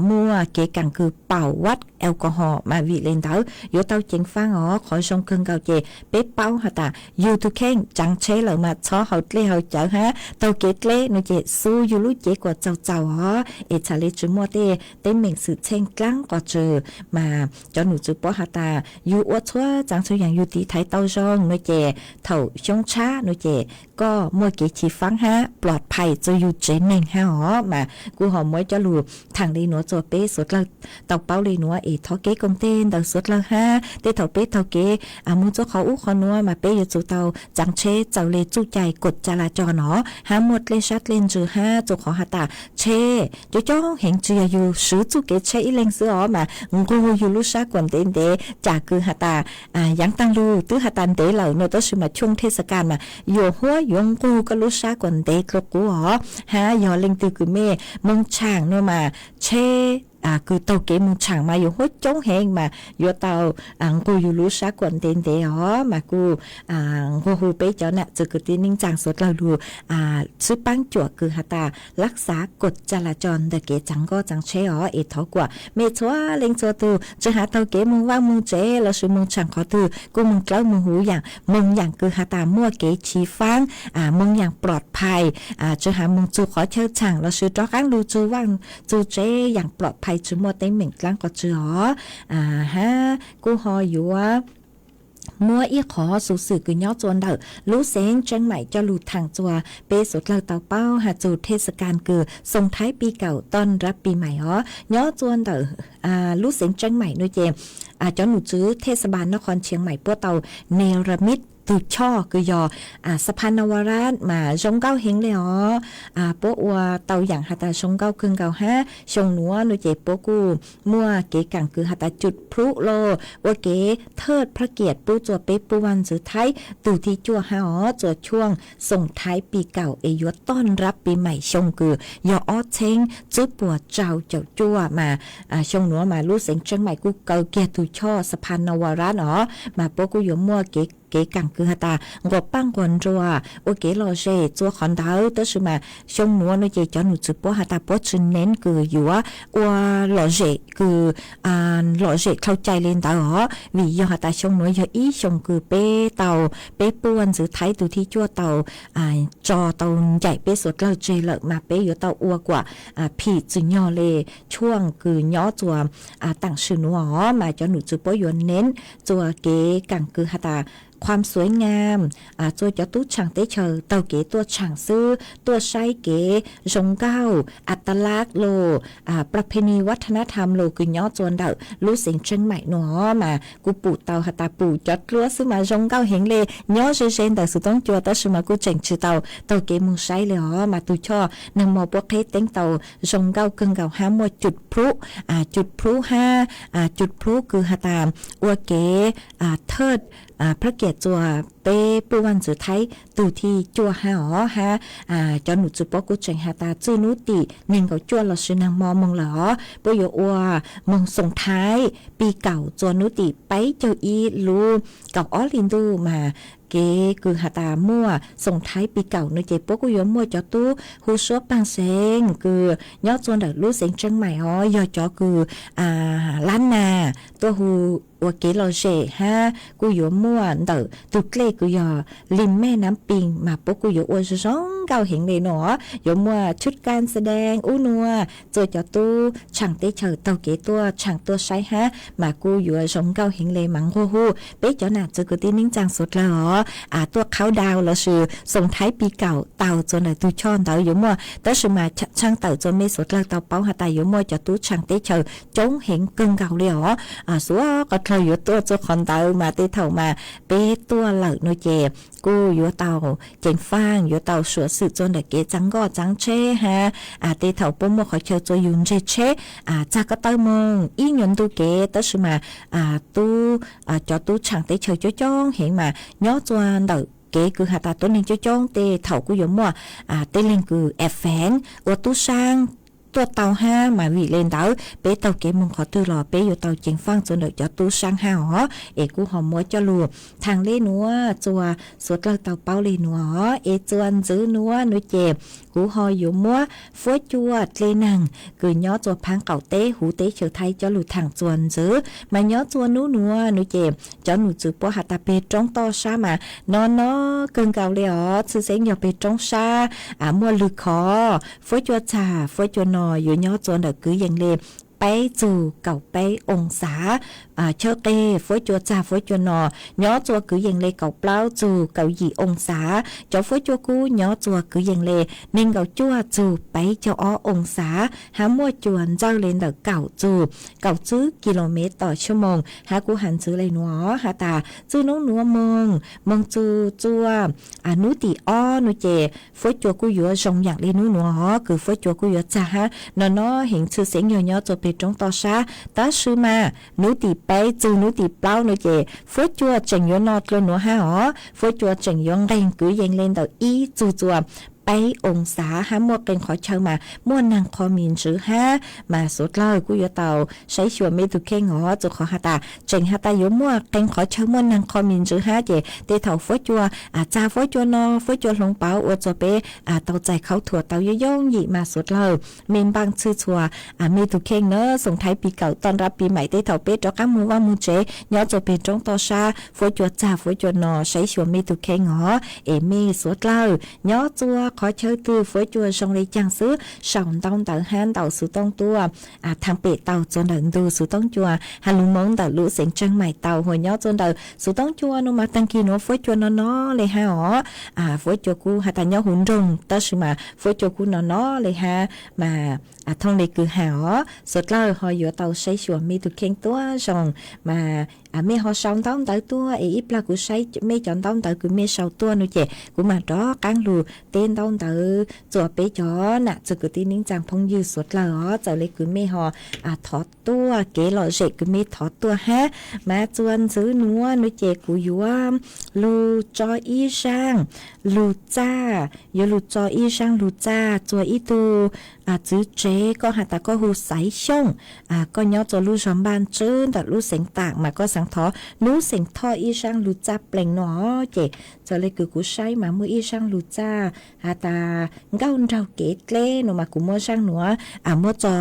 muaj kev kaam kws paum vat alcohol. Mas vim le ntawd yuav tau ceev faaj os. Qhov zoo kawg nkaus ces peb paub has tas yug tug kheej tsaav tsheb lawm mas txhob hauv dlej hauv cawv hab taug kev dleb nuav es xub yug lub cev kuas txaus txaus os, es txham le tsi muaj tej teeb meem xwm txheej dlaab qos tsw, mas cov num tswv puab has tas yug ua txhua txav txhua yaam yug tiv thaiv tau zoo no ces thaum xyoob tshab no ces koj muaj kev chiv faab hab plov phais rua yug tsev neeg hab os. Mas kuj ho muab cov lug thaam le nuav rua peb suav dlawg tau paub le nuav es thov kev koom tes ntawm suav dlawg hab tej thaum peb taug kev moog txug qhov ub qhov nuav mas peb yuav tsum tau tsaav tsheb txaus le txuj cai kuam ca la cos no hab muaj dlej sab dlej ntsws hab txug qhov has tas tsheb coob coob heev tsi yog yug swv txuj kev tsheb ib leeg xwb os mas nqug yug lub sab kuas ntev ntev cas kws has tas yaav taag lug twb has tas ntev lawm no tab sis mas chua thej sa kas mas yuam huab yuav nqug koj lub sab kuas ntev dlua qub os. Hab yog leej twg kws mej moog tshaam no mas tsheb kws taug kev moog tshaam mas yuam huab coob heev mas yuav tau nqug yug lub sab kuas ntev ntev os. Mas kuj nqua hu peb cov nam txwv kwv tij neej tsaa suav dlawg lug xwb paab cuam kws has tas lab xav kuam ca la cos ntawm kev tsaav nkoj tsaav tsheb os. Es thov kuam mej txhua leej txhua tug tsi has taug kev moog vaaj moog tsev lossis moog tshaam qhov twg kuj moog dlawb moog huv yaam moog yaam kws has tas muaj kev chiv faab, moog yaam plov phais, tsi has moog txug qhov chaw tshaam lossis rov qaab lug txug vaaj txug tsev yaam plov phais tsi muaj teeb meem dlaab qos tsw os. Hab kuj ho yuav muab ib qhov xuv xwm kws nyob rua ntawm lub xeev Tseeb Maim coj lug thaam rua peb suav dlawg tau paub has txug thej sa kas kws Soo Thaib Pi Kaum Tooj Rab Pi Maim os. Nyob rua ntawm lub xeev Tseeb Maim no ces cov num tswv thej sa pas noj qhov Tshiav Maim puab tau nez ra mib tug choj kws yog Sa Pha Na Va Raj mas zoo nkauj heev le os. Puab ua tau yaam has tas zoo nkauj kawg nkaus hab xyoo nuav no ces puab kuj muaj kev kaam kws has tas cus plub los ua kev thawj phlab kiam pub rua peb puj vaaj ntxwv Thaib tug thib cuaj hab os, rua chua Soo Thaib Pi Kaum es yuav Tooj Rab Pi Maim xyoo kws yog ob txheeb tsib puas rau caum cuaj mas xyoo nuav mas lub xeev Tseeb Maim kuj kaw kiag tug choj Sa Pha Na Va Raj os mas puab kuj yuav muaj kev kaam kws has tas nquas paaj nquas nruas ua kev lom zem rua qhov ntawd tab sis mas xyoo nuav no ces cov num tswv puab has tas puab tsi neeb kws yuav ua lom zem kws lom zem dlhau cai le ntawd os vim yog has tas xyoo nuav yog ib xyoo kws peb tau, peb puj vaaj ntxwv Thaib tug thib cuaj tau tso tau ncaim peb suav dlawg tseg lawm mas peb yuav tau ua kuas phim txwm nyog le chua kws nyob rua taam sim nuav os mas cov num tswv puab yuav neeb rua kev kaam kws has tas khuam xuav nyam rua cov tub tshaam teb chaws taug kev tuaj tshaam xwb tuaj saib kev zoo nkauj a ta lab los pla phe ni vaj tha nab tham los kws nyob rua ntawm lub xeev Tseeb Maim nuav mas kuj pum tau has tas pum cov dluab xwb mas zoo nkauj heev le. Nyob ze ze ntawm Xuv Toob Cua tab sis mas kuj tseem tsi tau taug kev moog saib le os mas tug choj nag mo puab qheb teeb tau zoo nkauj kawg nkaus hab muaj cus plub, cus plub hab cus plub kws has tas ua kev thawj phlab kiam rua peb puj vaaj ntxwv Thaib tug thib cuaj hab os hab cov num tswv puab kuj tseem has tas txij nub tim neeg nkaum cuaj lossis nag mo moog lawm os puab yuav ua moog Soo Thaib Pi Kaum rua nub tim peb caug ib lub kaum ob hli ntuj mas kev kws has tas muaj Soo Thaib Pi Kaum no ces puab kuj yuav muaj cov tub hu suab paag xeev kws nyob rua ntawm lub xeev Tseeb Maim os yog cov kws lab nas tuaj hu ua kev lom zem hab kuj yuav muaj ntawm tug dlej kws yog Lim Mej Nam Pis mas puab kuj yuav ua zoo zoo nkauj heev le no os yuav muaj tshub kas xa deeg ub nua rua cov tub tshaam teb chaws taug kev tuaj tshaam tuaj saib hab mas kuj yuav zoo nkauj heev le mas nqua hu peb cov nam txwv kwv tij neej tsaa suav dlawg os tuaj qhaub dau lossis Soo Thaib Pi Kaum tau rua ntawm tug choj ntawd yuav muaj tab sis mas tshaaj tawm rua mej suav dlawg tau paub has tas yuav muaj cov tub tshaam teb chaws coob heev kawg nkaus le os. Suav qhov dlawg yuav tuaj rua qhov ntawd mas tej thaum mas peb tuaj lawm no ces kuj yuav tau ceev faaj yuav tau suav xwm rua ntawm kev tsaav nkoj tsaav tsheb hab tej thaum puab muaj qhov chaw rua yug ntseg tsheb txag ko taw moog ib nyuas ntu kev tab sis mas tub, cov tub tshaam teb chaws coob coob heev mas nyob rua ntawm kev kws has tas tuab neeg coob coob tej thaum kuj yuav muaj tej leeg kws ev feev ua tub saab tuaj tau hab, mas vim le ntawd peb taug kev moog qhov twg los peb yuav tau ceev faaj txug ntawm cov tub saab hab os. Es kuv ho muab coj lug thaam le nuav txuas suav dlawg tau paub le nuav os. Es txuas ntxwv nuav nuav ces kuv ho yuav muab fuab cua dle naag kws nyob txuas phaab qaum teb huv teb chaws Thaib coj lug thaam txuas ntxwv, mas nyob txuas nub nuav nuav ces cov num txwv puab has tas peg roob toj sab mas no no kawg nkaus le os. Tshwj xeeb yog peg roob sab muaj lwg khov, fuab cua txag fuab cua no yuav nyob txuas ntawm kwv yees le peb txug kaum peb oo xav. Chawb qeg fuab cua txag fuab cua no nyob txuas kwv yees le kaum plaub txug kaum yim oo xav. Cov fuab cua kub nyob txuas kwv yees le neeg nkaum cuaj txug peb caug ob oo xav, hab muaj cua ntxawj le ntawm kaum txug kaum tsib kis lus mev tom xuab moos. Hab kuv has ntxwv le nuav has tas txwj nub nuav moog, moog txug txuas nub tim ob nuav ces fuab cua kuj yuav zoo yaam le nub nuav os, kws fuab cua kuj yuav txag hab no no heev, tshwj xeeb yog nyob txuas peg roob toj sab. Tab sis mas nub tim peb txug nub tim plaub nuav ces fuab cua tseem yuav no dlua nuav hab os, fuab cua tseem yuav nqeeg kwv yees le ntawm ib txug txuas peb oo xav, hab muaj qee qhov chaw mas muaj naag qho mis ntswv hab, mas suav dlawg kuj yuav tau saib xyuas mej tug kheej os. Txug qhov has tas tseem has tas yuav muaj qee qhov chaw muaj naag qho mis ntswv hab ces tej thaum fuab cua txag fuab cua no fuab cua hloov pauv ua txuas peb tau txais khaub thuas tau yooj yooj yim, mas suav dlawg mej npaaj tshwj txhua mej tug kheej na. Xoom Thaib Pis Kawm toj nrab pis maim tej thaum peb rov qaab moog vaj moog tsev nyob txuas peg roob toj sab, fuab cua txag fuab cua no saib xyuas mej tug kheej os es mej suav dlawg nyob txuas qhov chaw twg fuab cua zoo le caag xwb sau ntaub ntawv hab ntaus xuv tooj tuaj thaam pem tau txuas ntawm ntug xuv tooj cua has lug moov ntawm lub xeev Tseeg Maim tau hua nyob txuas ntawm xuv tooj cua nuav mas taag kis nuav fuab cua no no le hab os. Fuab cua kuj has tas nyob huv nroog tab sis mas fuab cua kuj no no le hab, mas thooj le kws has os suav dlawg ho yuav tau saib xyuas mej tug kheej tuab zoo, mas mej ho sau ntaub ntawv tuaj es ib plag kuv saib mej cov ntaub ntawv kws mej sau tuaj nuav ces kuv mam rov qaab lug teb ntaub ntawv txuas peb cov nam txwg kwv tij neej tsaa phooj ywg suav dlawg os. Txawm le kws mej ho thov tuaj kev lom zem kws mej thov tuaj hab, mas txuas ntxwv nuav nuav ces kuv yuav lug tso ib zaaj lug txaj, yuav lug tso ib zaaj lug txaj txuas ib tug txwv tsev, koj has tas koj hu Xaiv Xyooj, koj nyob txuas lub zog Npaj Tswb ntawm lub xeev Taam mas koj xaav thov nub xeem Thoj ib zaaj lug txaj plees no ces txawm le kws kuv saib mas muaj ib zaaj lug txaj has tas Nkauj Nraug Kev Dleb no mas kuv muab zaaj nuav muab tso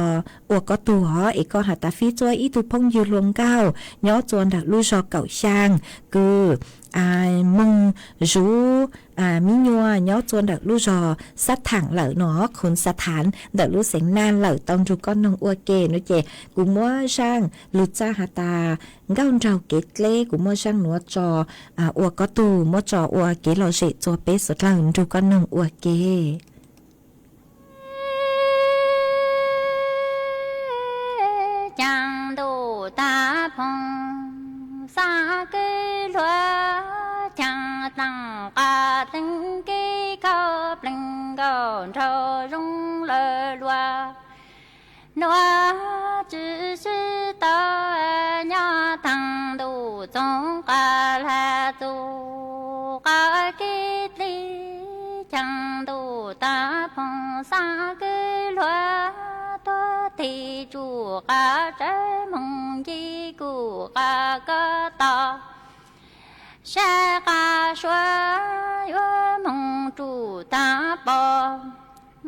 ua koj tug os. Es koj has tas fib txuas ib tug phooj ywg hluas nkauj nyob txuas ntawm lub zog Kaum Xyaa kws moog zuv mi nyuas nyob txuas ntawm lub zog Xab Thaam lawm no, Khoos Xab Thaam ntawm lub xeev Naj lawm tau nrug koj noog ua ke no ces kuv muab zaaj lug txaj has tas Nkauj Nraug Kev Dleb, kuv muab zaaj nuav tso ua koj tug, muab tso ua kev lom zem txuas peb suav dlawg nrug koj noog ua ke. Caag ntuj taag phoom xaav kwv hluas, caag taam qas dleeg kev khau pleeg nkauj nraug zoo lawm luas. Nuav tsi sib tau nyob taag ntuj txoov qas hla txug qas kev dlig. Caag ntuj taag phoom xaav kwv hluas, tuag tig tsuj qas tsawv moog nce kuj qas koj tog. Sab qas suav yuav moog tsuj taag pom,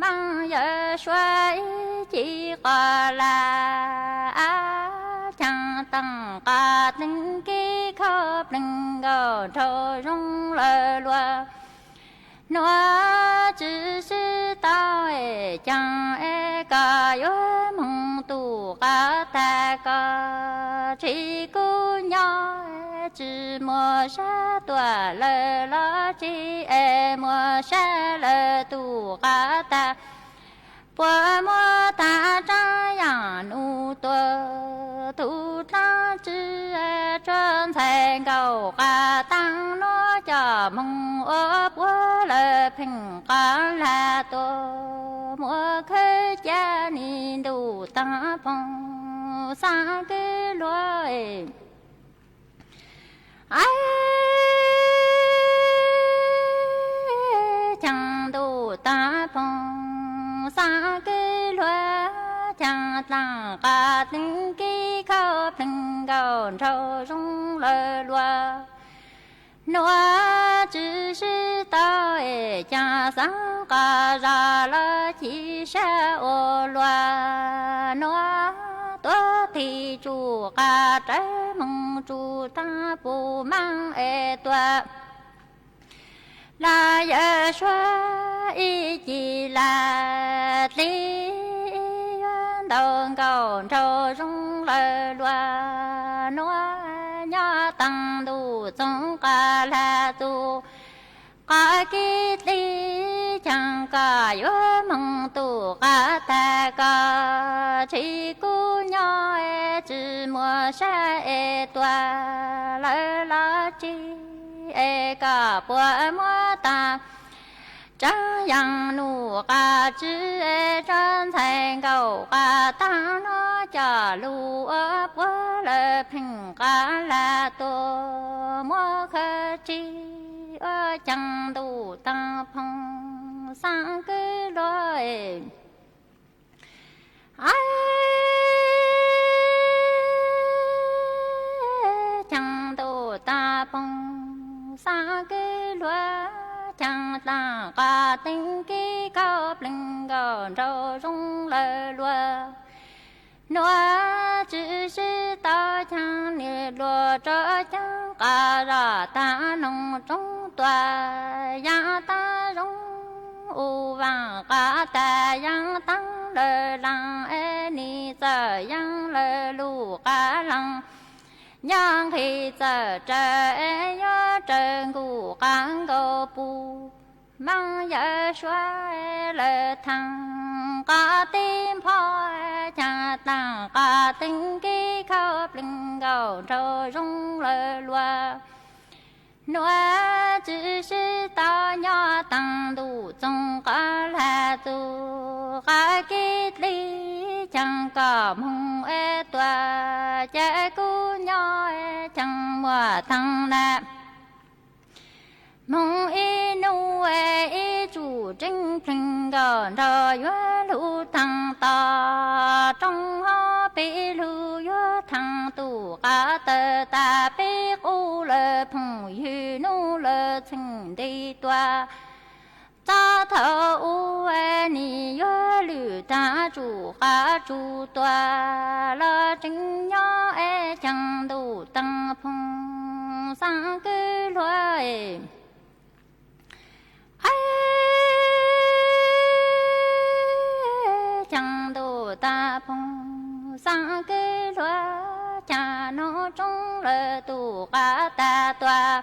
maam yawg suav ib ci qos laj. Caag taam qas dleeg kev khau pleeg nkauj nraug zoo lawm luas. Nuav tsi sib tau es caag es koj yuav moog tug qas tag koj tsi kuj nyob, tsi muaj sab tuaj lawm los tsi es muaj sab lawm tug qas tag. Puas muaj taag tsaab yaam nub tuaj, tug dlaab tsi tsuag ntxhais nkauj qas taag nuav coj moog ua puab lawm pheej qas hla tuaj, muaj khawb ca ni ntuj taag phoom xaav kwv hluas. Caag ntuj taag phoom xaav kwv hluas, nkaus nraug zoo lawm luag. Nuav tswv sib tau es caag xaav qas zog lawv ci sab ua luag. Nuav tuav tig tsum qas rawv moog tsum taag pum maaj es tuav lawv yawg suav ib cim lawm dlib yuav ntau nkaus nraug zoo lawm luag. Nuav nyob taag ntuj txoov qas lag txug qhov kev dlib caag koj yuav moog tus qas tag koj tsis kub nyob es tsis muaj sab es tuag lawv los tsis es koj puas muab taag tsaab yaam num qas tswv es tso ntxhais nkaus qas taag nuav coj lug ua puab lawv pheej qas lag tuag muab khawb tsig ua caag ntuj taag phoov xaav kwv luag. Caag ntuj taag phoov xaav kwv luag, caag taag qas teev kib khau pleeg nkaus nraug zoo lawm luag. Nuav tswv sib tau caag nwg luag rov caag qas zog taag noog roob tuag yaam taag zoo u vaaj qas taag yaam taag lawm laag es nim txawm yaam lawm lug qas laag. Nyob nqhis txawm raws es yuav raws nkuj qas nkaus pum maaj yawg suav lawv thaag qas tib npho caag taag qas teev kib khau pleeg nkaus nraug zoo lawm luag. Nuav tswv sib tau nyob taag ntuj txoov qas lag txug qas kev dlib caag koj moog es tuag ca kub nyob caag muaj taag nag. Moog ib nub es ib tsum tseeb pleeg nkaus nraug yuav lug taag tog rooj hov peb lug yuav taag tus qas tawg tag peb qub lawm phooj ywg nub lawm txheej nti tuag. Txog thaum u es nim yuav lwm taag tsum qas tsum tuag los tseem nyob es caag ntuj taag phoov xaav kwv luag. Caag ntuj taag phoov xaav kwv luag, caag noog roob lawm tus qas tag tuag.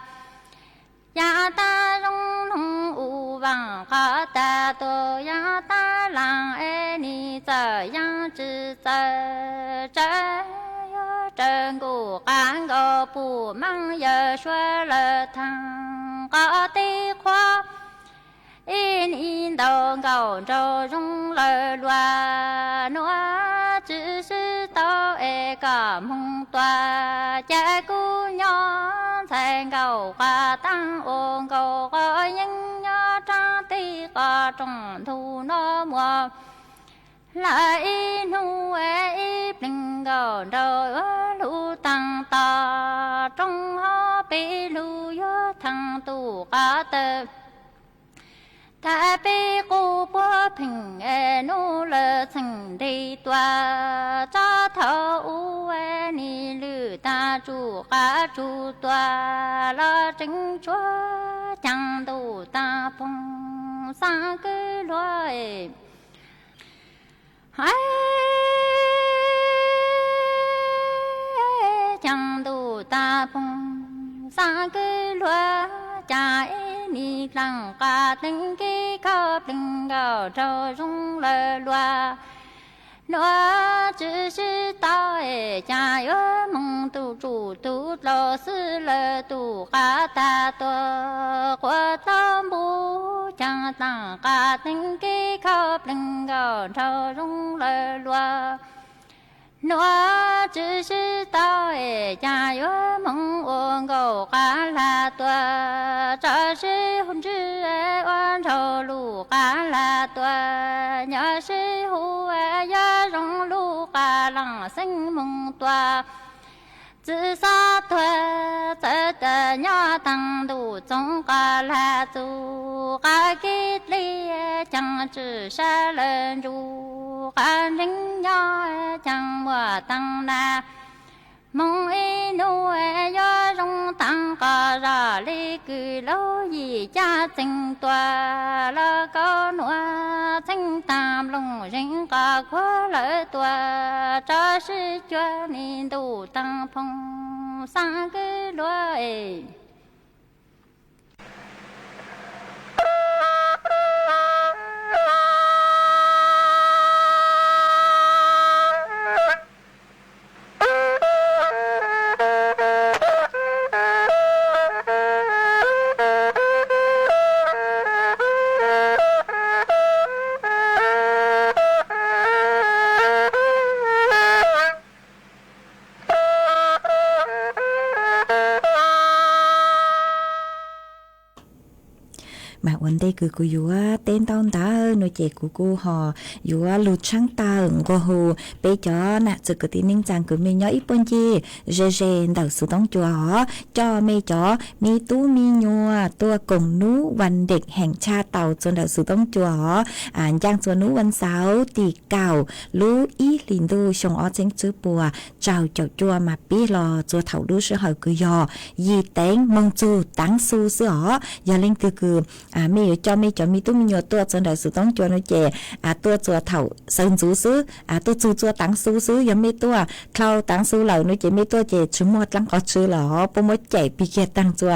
Yaam taag zoo noog u vaaj qas tag tuag, yaam taag laag es nim txawm yaam tsi txawm tsawv, yuav raws nkuj qas nkaus pum maaj yawg suav lawv thaag qas tib qhuav ib nim ntau nkaus nraug zoo lawm luag. Nuav tswv sib tau es koj moog tuag ca kub nyob ntxhais nkaus qas taag ua nkaus qos yeeb nyob raag teb qos rooj ntug noj muag lawm ib nub ib pleeg nkaus nraug yuav lug taag tog rooj hov peb lug yuav taag tus qas tawg tag peb qub puab pheej es nub lawm txheej nti tuag. Txog thaum u es nim lwm taag tsum qas tsum tuag los tseem tshuav caag ntuj taag phoov xaav kwv luag. Caag ntuj taag phoov xaav kwv luag, caag ib nim laag qas teev kib khau pleeg nkaus nraug zoo lawm luag. Nuav tswv sib tau es caag yuav moog tus tsum tug dlauv xwb lawm tus qas tag tuag quas tau npub, caag taag qas teev kib khau pleeg nkaus nraug zoo lawm luag. Nuav tswv sib tau es caag yuav moog ua nkaus qas lag tuag, tso sib hu ntswj ua nraug lug qas lag tuag, nyob sib hu yuav zoo lug qas laag xeeb moog tuag. Txwv xob tuag txawv tas nyob taag ntuj txoov qos lag txug qab kev dlej, caag tswm sab lawv ntsuj qab ntseeb nyob caag muaj taag nag. Hmoov ib nub yuav zoo taag qos zog le kws laug yim caj txeeg tua, los kaub nuav txheeb taag nplooj zeeg qos kuag lawv tua, rov sib cuag le ntuj taag phooj xaab kwv luag. Mas ua ntej kws kuv yuav teb ntaub ntawv no ces kuv kuj ho yuav lug tshaab tawm nqua hu peb cov nam txwv kwv tij neej tsaa kwv mej nyob ib puag ncig ze ze ntawm Xuv Toob Cua os, coj mej cov me tub me nyuam tuaj koom nub vas deem heem tshaj tau txug ntawm Xuv Toob Cua os. Ncaaj txug nub vas xauv tim kaum lub ib hlis ntuj xyoo ob txheeb tswb puas rau caum cuaj mas pib hlo txug thaum lub sij hawm kws yog yim teev moog txug tav su xwb os. Yog leej twg kws mej yuav coj mej cov me tub me nyuam tuaj txug ntawm Xuv Toob Cua no ces tuaj txug thaum sawv ntxuv xwb, tuaj txug txug tav su xwb. Yog mej tuaj dlhau tav su lawm no ces mej tuaj ces tsi muaj dlaab qhov tsw lawm os, puab muab cais pig kiag taag txug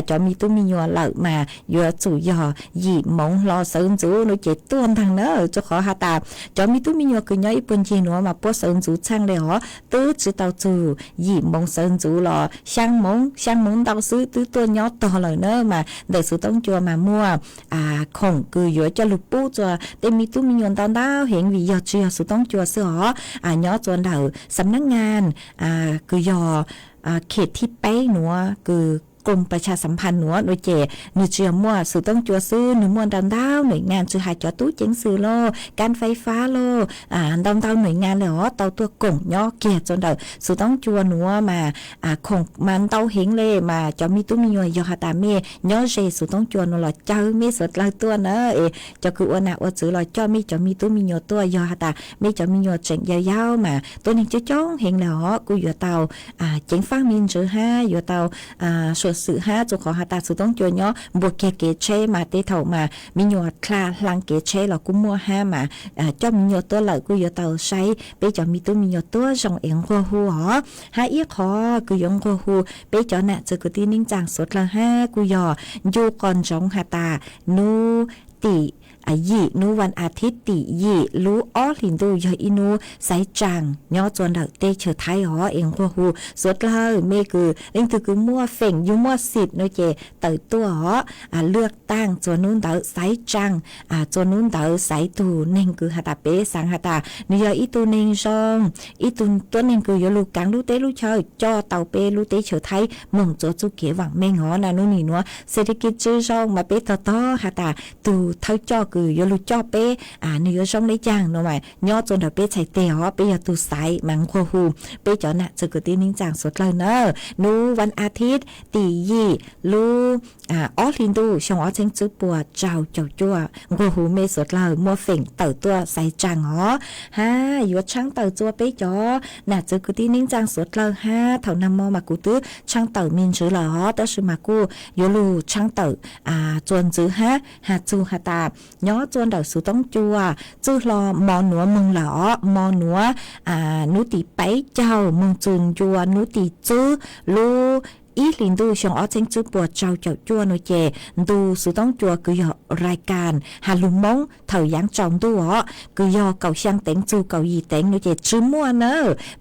cov me tub me nyuam lawm mas yuav tsum yog yim moov hlo sawv ntxuv no ces tuaj ntaag na, rua qhov has tas cov me tub me nyuam kws nyob ib puag ncig nuav mas puab sawv ntxuv txhaaj le os, twb tsi tau txug yim moov sawv ntxuv los xyaa moov, xyaa moov ntau xwb twb tuaj nyob tog lawm na. Mas ntawm Xuv Toob Cua mas muaj khoom kws yuav coj lug pub txug tej me tub me nyuam ntau ntau heev vim yog tsi yog Xuv Toob Cua xwb os. Nyob txug ntawm xam nab ngaa kws yog khem thib peb nuav kws koom pas tshaj xam phaj nuav no ces nwg tsi yog muaj Xuv Toob Cua xwb, nwg muaj ntau ntau nuim ngaa tsi has cov tub ceev xwm lauj, kab fais fab lauj, ntau ntau nuim ngaa le os tau tuaj koom nyob kiag txug ntawm Xuv Toob Cua nuav mas khoom mas ntau heev le. Mas cov me tub me nyuam yog has tas mej nyob ze Xuv Toob Cua nuav los caw mej suav dlawg tuaj na, es cov kws ua nam ua txwv los coj mej cov me tub me nyuam tuaj. Yog has tas mej cov me nyuam tseem yau yau mas tuab neeg coob coob heev le os kuj yuav tau ceev faaj me ntsis hab yuav tau suam xwm hab, rua qhov has tas Xuv Toob Cua nyob npuab kiag kev tsheb mas tej thaum mas me nyuam dlha hlaang kev tsheb los kuj muaj hab mas coj me nyuam tuaj lawm kuj yuav tau saib peb cov me tub me nyuam tuab zoo es nquag hu os. Hab ib qhov kws yuav nquag hu peb cov nam txwv kwv tij neej tsaa suav dlawg hab kuj yog ncu qos ntsoov has tas nub tim yim, nub vas a thib tim yim lub ob hlis ntuj yog ib nub xaiv tsaa nyob txug ntawm teb chaws Thaib os. Es nquag hu suav dlawg mej kws leej twg kws muaj feem yug muaj xim no ces tawm tuaj os, lwaj taaj txug nub ntawd xaiv tsaa, txug nub ntawd xaiv tug neeg kws has tas peb xaav has tas nwg yog ib tug neeg zoo, ib tug tuab neeg kws yuav lug kaav lub teb lub chaw coj tau peb lub teb chaws Thaib moog txug txuj kev vaam meej os. Na nub nim nuav xes le kij tsi zoo mas peb tog tog has tas tug thawj coj kws yuav lug coj peb nwg yuav zoo le caag no mas nyob txug ntawm peb txhais teg os, peb yog tug xaiv mas nquag hu peb cov nam txwv kwv tij neej tsaa suav dlawg na. Nub vas a thib tim yim lub ob hlis ntuj xyoo ob txheeb tswb puas rau caum cuaj nquag hu mej suav dlawg muaj feem tawm tuaj xaiv tsaa os. Hab yuav tshaab tawm txug peb cov nam txwv kwv tij neej tsaa suav dlawg hab thaum nag mo mas kuv twb tshaab tawm me ntsis lawm os, tab sis mas kuj yuav lug tshaab tawm txuas ntxiv hab has txug has tas nyob txug ntawm Xuv Toob Cua txwj hlo mo nuav moog lawm os, mo nuav nub tim peb caug moog txug ncua nub tim tswb lub ib hlis ntuj xyoo ob txheeb tswb puas rau caum cuaj no ces ntu Xuv Toob Cua kws yog rai kas has lug Moob thaum yaav tsaus ntuj os, kws yog kaum xyaa teev txug kaum yim teev no ces tsi muaj na.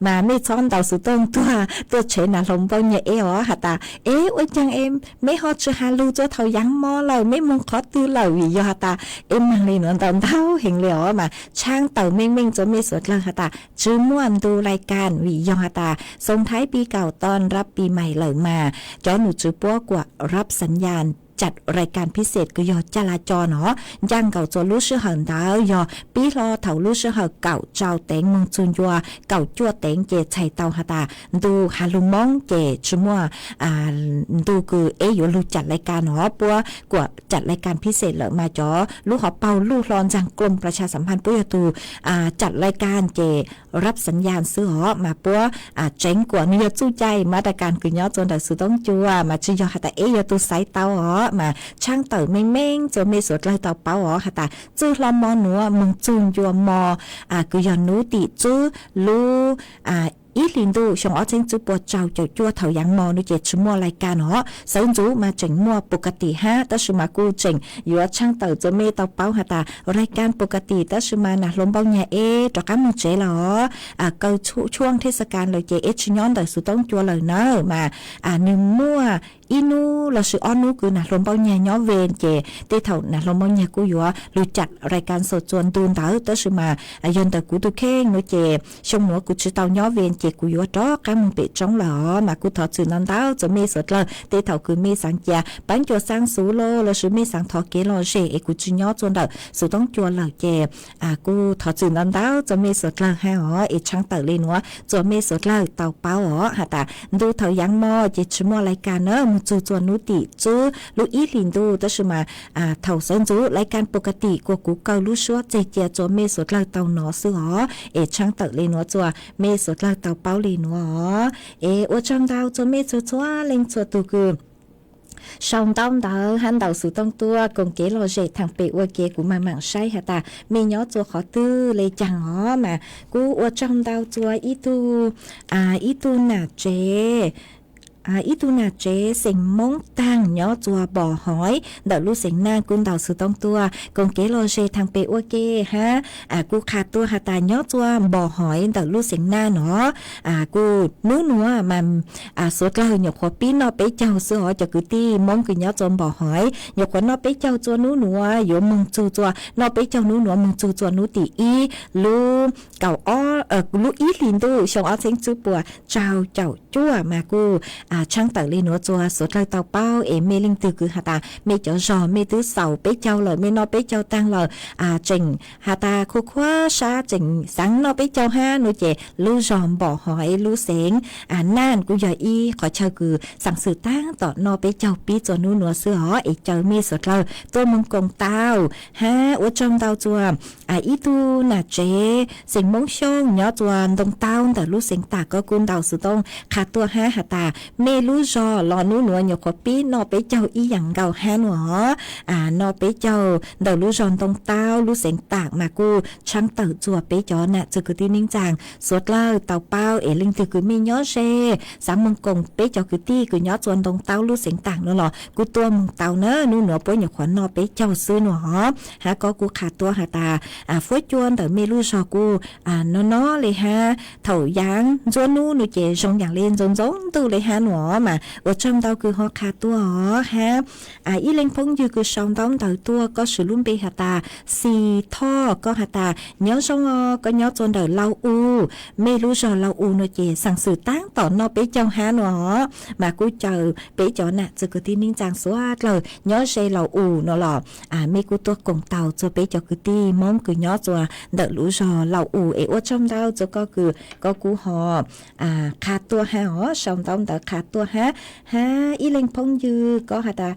Mas mej txhob ntaus Xuv Toob Cua tuaj tshev nas hloov npauj nyag eb os has tas eb ua caag es mej ho tsi has lug txug thaum yaav mo lawm, mej moog qhov twg lawm, vim yog has tas eb maag le nuav ntau ntau heev le os. Mas tshaab tawm meej meej txug mej suav dlawg has tas tsi muaj ntu rai kas, vim yog has tas xoo Thaib pis kaum toj nrab pis mais lawm mas cov num tswv puab kuam rab xav yas cam rais kas phij xej kws yog ca la co no, ncaaj nkaus txug lub sij hawm ntawd yog pib hlo thaum lub sij hawm kaum rau teev moog txug ncua kaum cuaj teev ces txhais tau has tas ntu has lug Moob ces tsi muaj ntu kws eb yuav lug cam lai kas no puab kuam cam lai kas phij xej lawm mas cov lub hauv paug luj hlo ntxag kloom plas tshas xam phaj puab yog tug cam lai kas ces rab xav yas xwb os mas puab tseev kuam nwg yog txuj cai mas rais kas kws nyob txug ntawm xuv toob cua mas tsi yog has tas eb yog tug xaiv tau os mas tshaab tawm meej meej txug mej suav dlawg tau paub os has tas txwj hlo mo nuav moog txug ncua mo kws yog nub tim tswb lub ib hlis ntuj xyoo ob txheeb tswb pua rau caum cuaj thaum yaav mo no ces tsi muaj lai kas no. Sawv ntxuv mas tseem muaj pus ka tim hab tab sis mas kuj tseem yuav tshaab tawm txug mej tau paub has tas rais kas pus ka tim tab sis mas nam hluas npauj nyag eb rov qaab moog tsev lawm os. Kaw tshuaj thej xa kas lawm ces eb tsi nyob ntawm xuv toob cua lawm na mas nwg muaj ib nub lossis ob nub kws nam hluas npauj nyag nyob Ves ces tej thaum nam hluas npauj nyag kuj yuav lug cam rais kas xaus txug ntu ntawd tab sis mas yog ntawm kuv tug kheej no ces xyoo nuav kuv tsi tau nyob Ves ces kuv yuav rov qaab moog pem roob lawm os mas kuj thov txim ntau ntau txug mej suav dlawg tej thaum kws mej xaav ca paab cua xaav xuv lossis mej xaav thov kev lom zem es kuv tsi nyob txug ntawm xuv toob cua lawm ces kuj thov txim ntau ntau txug mej suav dlawg hab os es tshaab tawm le nuav txug mej suav dlawg tau paub os has tas ntu thaum yaav mo ces tsi muaj lai kas na moog txug txug nub tim tswb lub ib hlis ntuj tab sis mas thaum sawv ntxuv lai kas pus ka tim kuas kuv kaw lub suab txeg cia txug mej suav dlawg tau nov xwb os es tshaab tawm le nuav txug mej suav dlawg tau paub le nuav os. Es ua tsaug ntau txug mej txhua txhua leej txhua tug kws sau ntaub ntawv hab ntaus xuv tooj tuaj koom kev lom zem thaam pem ua ke kuv maam maam saib has tas mej nyob txug qhov twg le caag os mas kuj ua tsaug ntau txug ib tug, ib tug nam tsev ib tug nam tsev xeem Moob Taag nyob txug Npom Hoiv ntawm lub xeev Naj kuj ntaus xuv tooj tuaj koom kev lom zem thaam pem ua ke hab kuj qha tuaj has tas nyob txug Npom Hoiv ntawm lub xeev Naj no kuj nub nuav mas suav dlawg nyuam qhuav pib noj peb caug xwb os cov kwv tij Moob kws nyob txug Npom Hoiv nyuam qhuav noj peb caug txug nub nuav yuav moog txug txug noj peb caug nub nuav moog txug txug nub tim ib lub kaum ob lub ib hlis ntuj xyoo ob txheeb tswb pua rau caum cuaj mas kuj tshaab tawm le nuav txug suav dlawg tau paub es mej leej twg kws has tas mej cov zog mej twb xaus peb caug lawm mej noj peb caug taag lawm tseem has tas khuv khuav sab tseem xaav noj peb caug hab no ces lub zog Npom Hoiv lub xeev Naj kuj yog ib qhov chaw kws xaam xwm taab tom noj peb caug pib txug nub nuav xwb os es caw mej suav dlawg tuaj moog koom tau hab ua tsaug ntau txug ib tug nam tsev xeem Moob Xyooj nyob txug Ntoo Taub ntawm lub xeev Tam koj kuj ntaus xuv tooj qha tuaj hab has tas mej lub zog los nub nuav nyuam qhuav pib noj peb caug ib yaam nkaus hab nuav noj peb caug ntawm lub zog Ntoo Taub lub xeev Tam mas kuj tshaab tawm txug peb cov nam txwg kwv tij neej tsaa suav dlawg tau paub es leej twg kws mej nyob ze xaav moog koom peb cov kwv tij kws nyob txug Ntoo Taub lub xeev Tam nuav los kuj tuaj moog tau na nub nuav puab nyuam qhuav noj peb caug xwb nuav hab koj kuj qha tuaj has tas fuab cua ntawm mej lub zog kuj no no le hab thaum yaav ntxuab nub no ces zoo yaam le ntxoov ntxoov ntuj le hab nuav mas ua tsaug ntau kws ho qha tuaj os hab ib leeg phooj ywg kws sau ntaub ntawv tuaj koj swv lub npe has tas Xis Thoj koj has tas nyob zoo os koj nyob txug ntawm Lau U mej lub zog Lau U no ces xaam xwm taab tom noj peb caug hab nuav os mas kuj caw peb cov nam txwg kwv tij neej tsaa suav dlawg nyob ze Lau U no los mej kuj tuaj koom tau txug peb cov kwv tij Moob kws nyob txug ntawm lub zog Lau U es ua tsaug ntau txug koj kws koj kuj ho qha tuaj hab os sau ntaub ntawv qha tuaj hab hab ib leeg phooj ywg koj has tas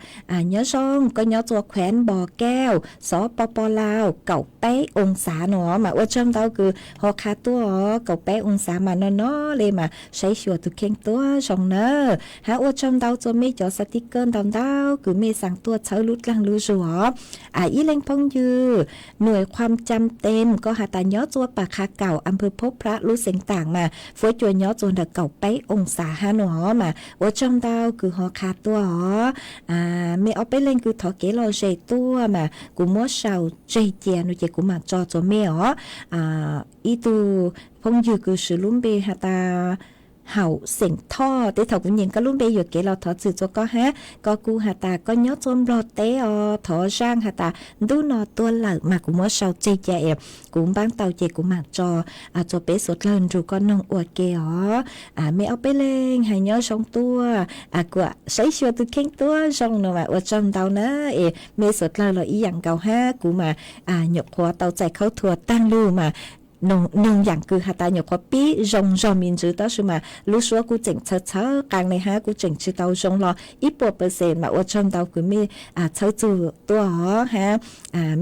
nyob zoo koj nyob txug khueev Npos Kauj Xov Pos Pos Lauj kaum peb oo xav nuav mas ua tsaug ntau kws ho qha tuaj os kaum peb oo xav mas no no le mas saib xyuas tug kheej tuab zoo na hab ua tsaug ntau txug mej cov xav tij kawj ntau ntau kws mej xaav tuaj txhawb lub dlaag lub zug os ib leeg phooj ywg Nuj Qhuam Cam Tem koj has tas nyob txug Pas Qha Kaum Am Phwv Phob Phrab lub xeev Tam mas fuab cua nyob txug ntawm kaum peb oo xav hab nuav mas ua tsaug ntau kws ho qha tuaj os mej ob peb leeg kws thov kev lom zem tuaj mas kuv muab sau tseg cia no ces kuv maam tso txug mej os ib tug phooj ywg kws swv lub npe has tas Haum Xeem Thoj. Tej thaum kuv nyeem koj lub npe yuam kev los thov txim txuas koj hab, koj kuj has tas koj nyob txua Nplog teb os. Thov zaaj has tas ntuj no tuaj lawm mas kuv muab sau tseg ca es kuv npaab tau ces kuv maam tso txua peb suav dlawg nrug koj noog ua ke os. Mej ob peb leeg has nyob zoo tuaj, kuas saib xyuas tug kheej tuab zoo no mas ua tsaug ntau na. Es mej suav dlawg los ib yaam nkaus hab, kuv mas nyuam qhuav tau txais khaub thuas taag lug mas noog yaam kws has tas nyuam qhuav pib zoo zog me ntsis tab sis mas lub suab kuj tseem txhawv txhawv qaa le hab, kuj tseem tsi tau zoo los ib puas percent mas ua tsaug ntau kws mej txhawb txug tuaj os hab.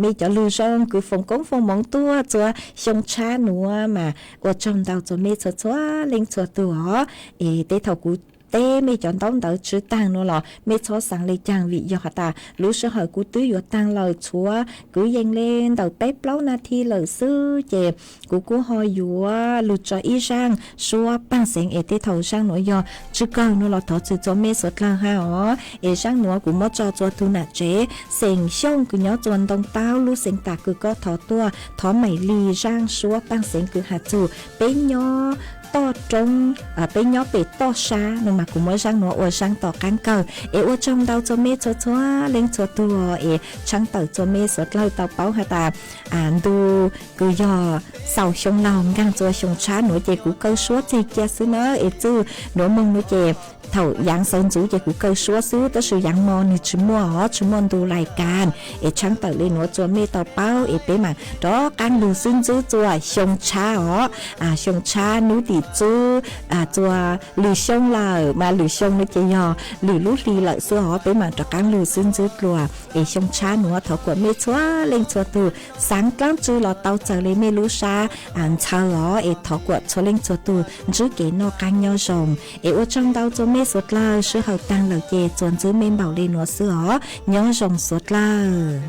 Mej cov lug zoo kws foom koob foom moov tuaj txua xyoo tshab nuav mas ua tsaug ntau txua mej txhua txhua leej txhua tug os. Es tej thaum kuv teb mej cov ntaub ntawv tsi taag nuav los mej txhob xaav le caag, vim yog has tas lub sij hawm kuv twb yuav taag lawm, tshuav kwv yees le ntawm peb plaub nas this lawm xwb ces kuv kuj ho yuav lug tso ib zaaj suab paaj xeev es tej thaum zaaj nuav yog tsw kawg nuav los thov txim txua mej suav dlawg hab os. Es zaaj nuav kuv muab tso txua tug nam tsev xeem Xyooj kws nyob txua Ntoo Taub lub xeev Tam kws koj thov tuaj, thov Maim Lis zaaj suab paaj xeev kws has txug peb nyob toj roob, peb nyob pem toj sab no mas kuv muab zaaj nuav ua zaaj tom qaab kawg. Es ua tsaug ntau txua mej txhua txhua leej txhua tug es tshaab tawm txua mej suav dlawg tau paub has tas ntu kws yog xaus xyoo laug nkaag txua xyoo tshab nuav ces kuv kaw suab tseg cia xwb na. Es txwj nuav moog nuav ces thaum yaav xaus ntxuv ces kuv kaw suab xwb tab sis yaav mo nwg tsi muaj os, tsi muaj ntu lais kas. Es tshaab tawm le nuav txua mej tau paub es peb maam rov qaab lug xwb ntsib txua xyoo tshab os. Xyoo tshab nub tim txwb txua lwm xyoo lawm mas lwm xyoo nuav ces yog lwm lub hli lawm xwb os, peb maam rov qaab lug xwb ntsib dlua. Es xyoo tshab nuav thov kuas mej txhua leej txhua tug xaav dlaab tsi los tau txawg le mej lub sab ntxhawv os, es thov kuas txhua leej txhua tug ntsib kev noj qaab nyob zoo. Es ua tsaug ntau txua mej suav dlawg, sij hawm taag lawm ces txuas ntsib mej npaum le nuav xwb os. Nyob zoo suav dlawg.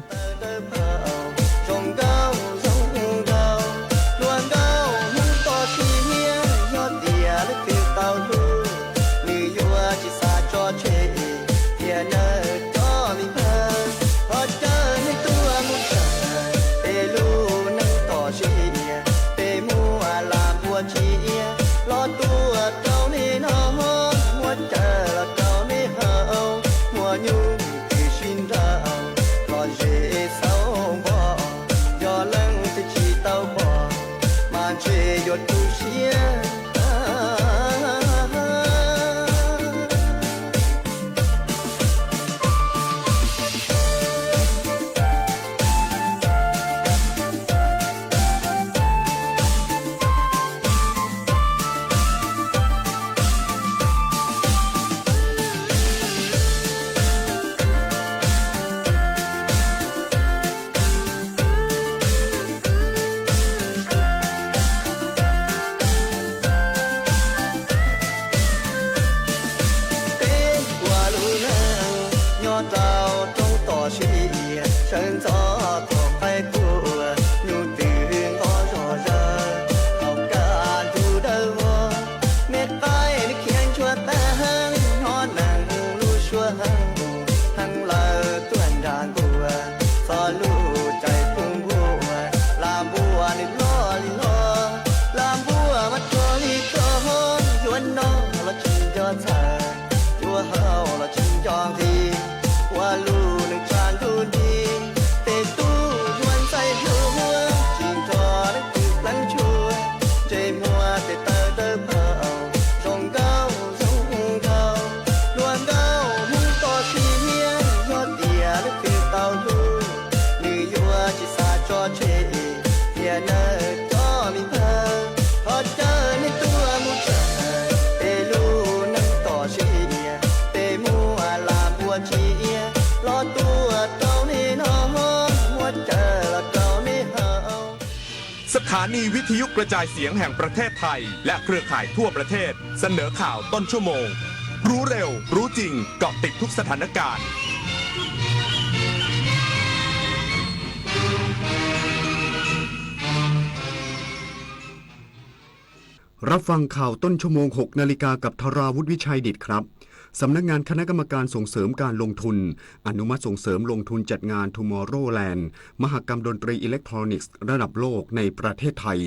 Peb ua lub neej nyob rau roob toj siab, sawv ntxov thaum qaib tuaj, nyuj twm nqov zog zawg, thaum kaj ntug dawb vog, me qaib nws khiav ntshuaj tag heev, hnov neeg lub suab heev, heev lawm tuaj nrag nkuaj, txog lub caij pub npuaj, lam npuaj nws loj li loj, lam npuaj mas rog li rog, yuav noj los tsis nco txhawj, yuav haus los tsis nco nqhis, ua lub neej tshav ntuj nti, tes tub yuav ntxaij hlua, tsis nrog leej twg pleev tshuaj, ntsej muag tes taw dawb paug, zoo nkauj zoo nkauj, hluas nkauj hnub toj siab, yog tias leej twg tau hlub, nws yuav tsis xav tso tseg, tiam neeg cov me npawg, thov caw nej tuaj mus tshawj, peb lub neej toj siab, peb muaj lam npuaj ntsiab, los tuaj rau nej noj, muab caw los rau nej haus. สถานีวิทยุกระจายเสียงแห่งประเทศไทยและเครือข่ายทั่วประเทศเสนอข่าวต้นชั่วโมง รู้เร็ว รู้จริง เกาะติดทุกสถานการณ์ รับฟังข่าวต้นชั่วโมง หกนาฬิกา กับธราวุฒิ วิชัยดิษฐครับ สำนักงานคณะกรรมการส่งเสริมการลงทุน อนุมัติส่งเสริมลงทุนจัดงาน Tomorrowland มหกรรมดนตรีอิเล็กทรอนิกส์ระดับโลกในประเทศไทย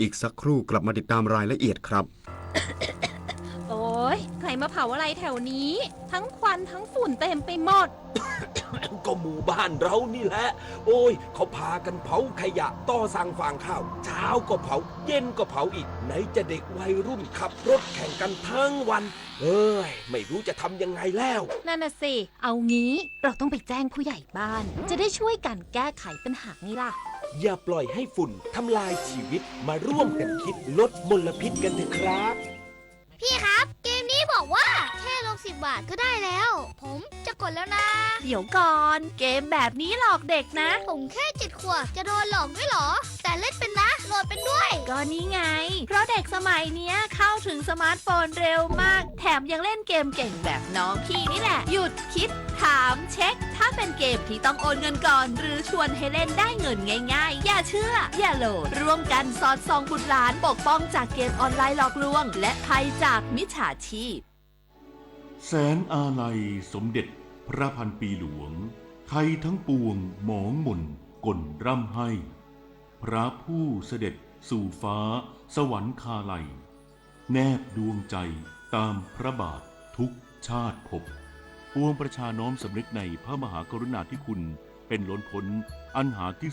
อีกสักครู่กลับมาติดตามรายละเอียดครับ เฮ้ย ใครมาเผาอะไรแถวนี้ ทั้งควันทั้งฝุ่นเต็มไปหมด ก็หมู่บ้านเรานี่แหละ โอ้ย เขาพากันเผาขยะต่อสั่งฟางข้าว เช้าก็เผา เย็นก็เผาอีก ไหนจะเด็กวัยรุ่นขับรถแข่งกันทั้งวัน เอ้ย ไม่รู้จะทำยังไงแล้ว นั่นน่ะสิ เอางี้ เราต้องไปแจ้งผู้ใหญ่บ้าน จะได้ช่วยกันแก้ไขปัญหาไงล่ะ อย่าปล่อยให้ฝุ่นทำลายชีวิต มาร่วมกันคิดลดมลพิษกันเถอะครับ พี่ครับ เกมนี้บอกว่าแค่ลงสิบบาทก็ได้แล้ว ผมจะกดแล้วนะ เดี๋ยวก่อน เกมแบบนี้หลอกเด็กนะ ผมแค่เจ็ดขวบ จะโดนหลอกด้วยเหรอ แต่เล่นเป็นนะ โหลดเป็นด้วย ก็นี่ไง เพราะเด็กสมัยเนี้ยเข้าถึงสมาร์ทโฟนเร็วมาก แถมยังเล่นเกมเก่งแบบน้องพี่นี่แหละ หยุดคิด ถาม เช็ค ถ้าเป็นเกมที่ต้องโอนเงินก่อน หรือชวนให้เล่นได้เงินง่ายๆ อย่าเชื่อ อย่าโหลด ร่วมกันสอดส่องบุตรหลาน ปกป้องจากเกมออนไลน์หลอกลวง และภัยจากมิจฉาชีพ แสนอาลัยสมเด็จพระพันปีหลวง ไทยทั้งปวงหมองหม่นก่นร่ำไห้ พระผู้เสด็จสู่ฟ้าสวรรคาลัย แนบดวงใจตามพระบาททุกชาติภพ ปวงประชาน้อมสำนึกในพระมหากรุณาธิคุณเป็นล้นพ้น อันหาที่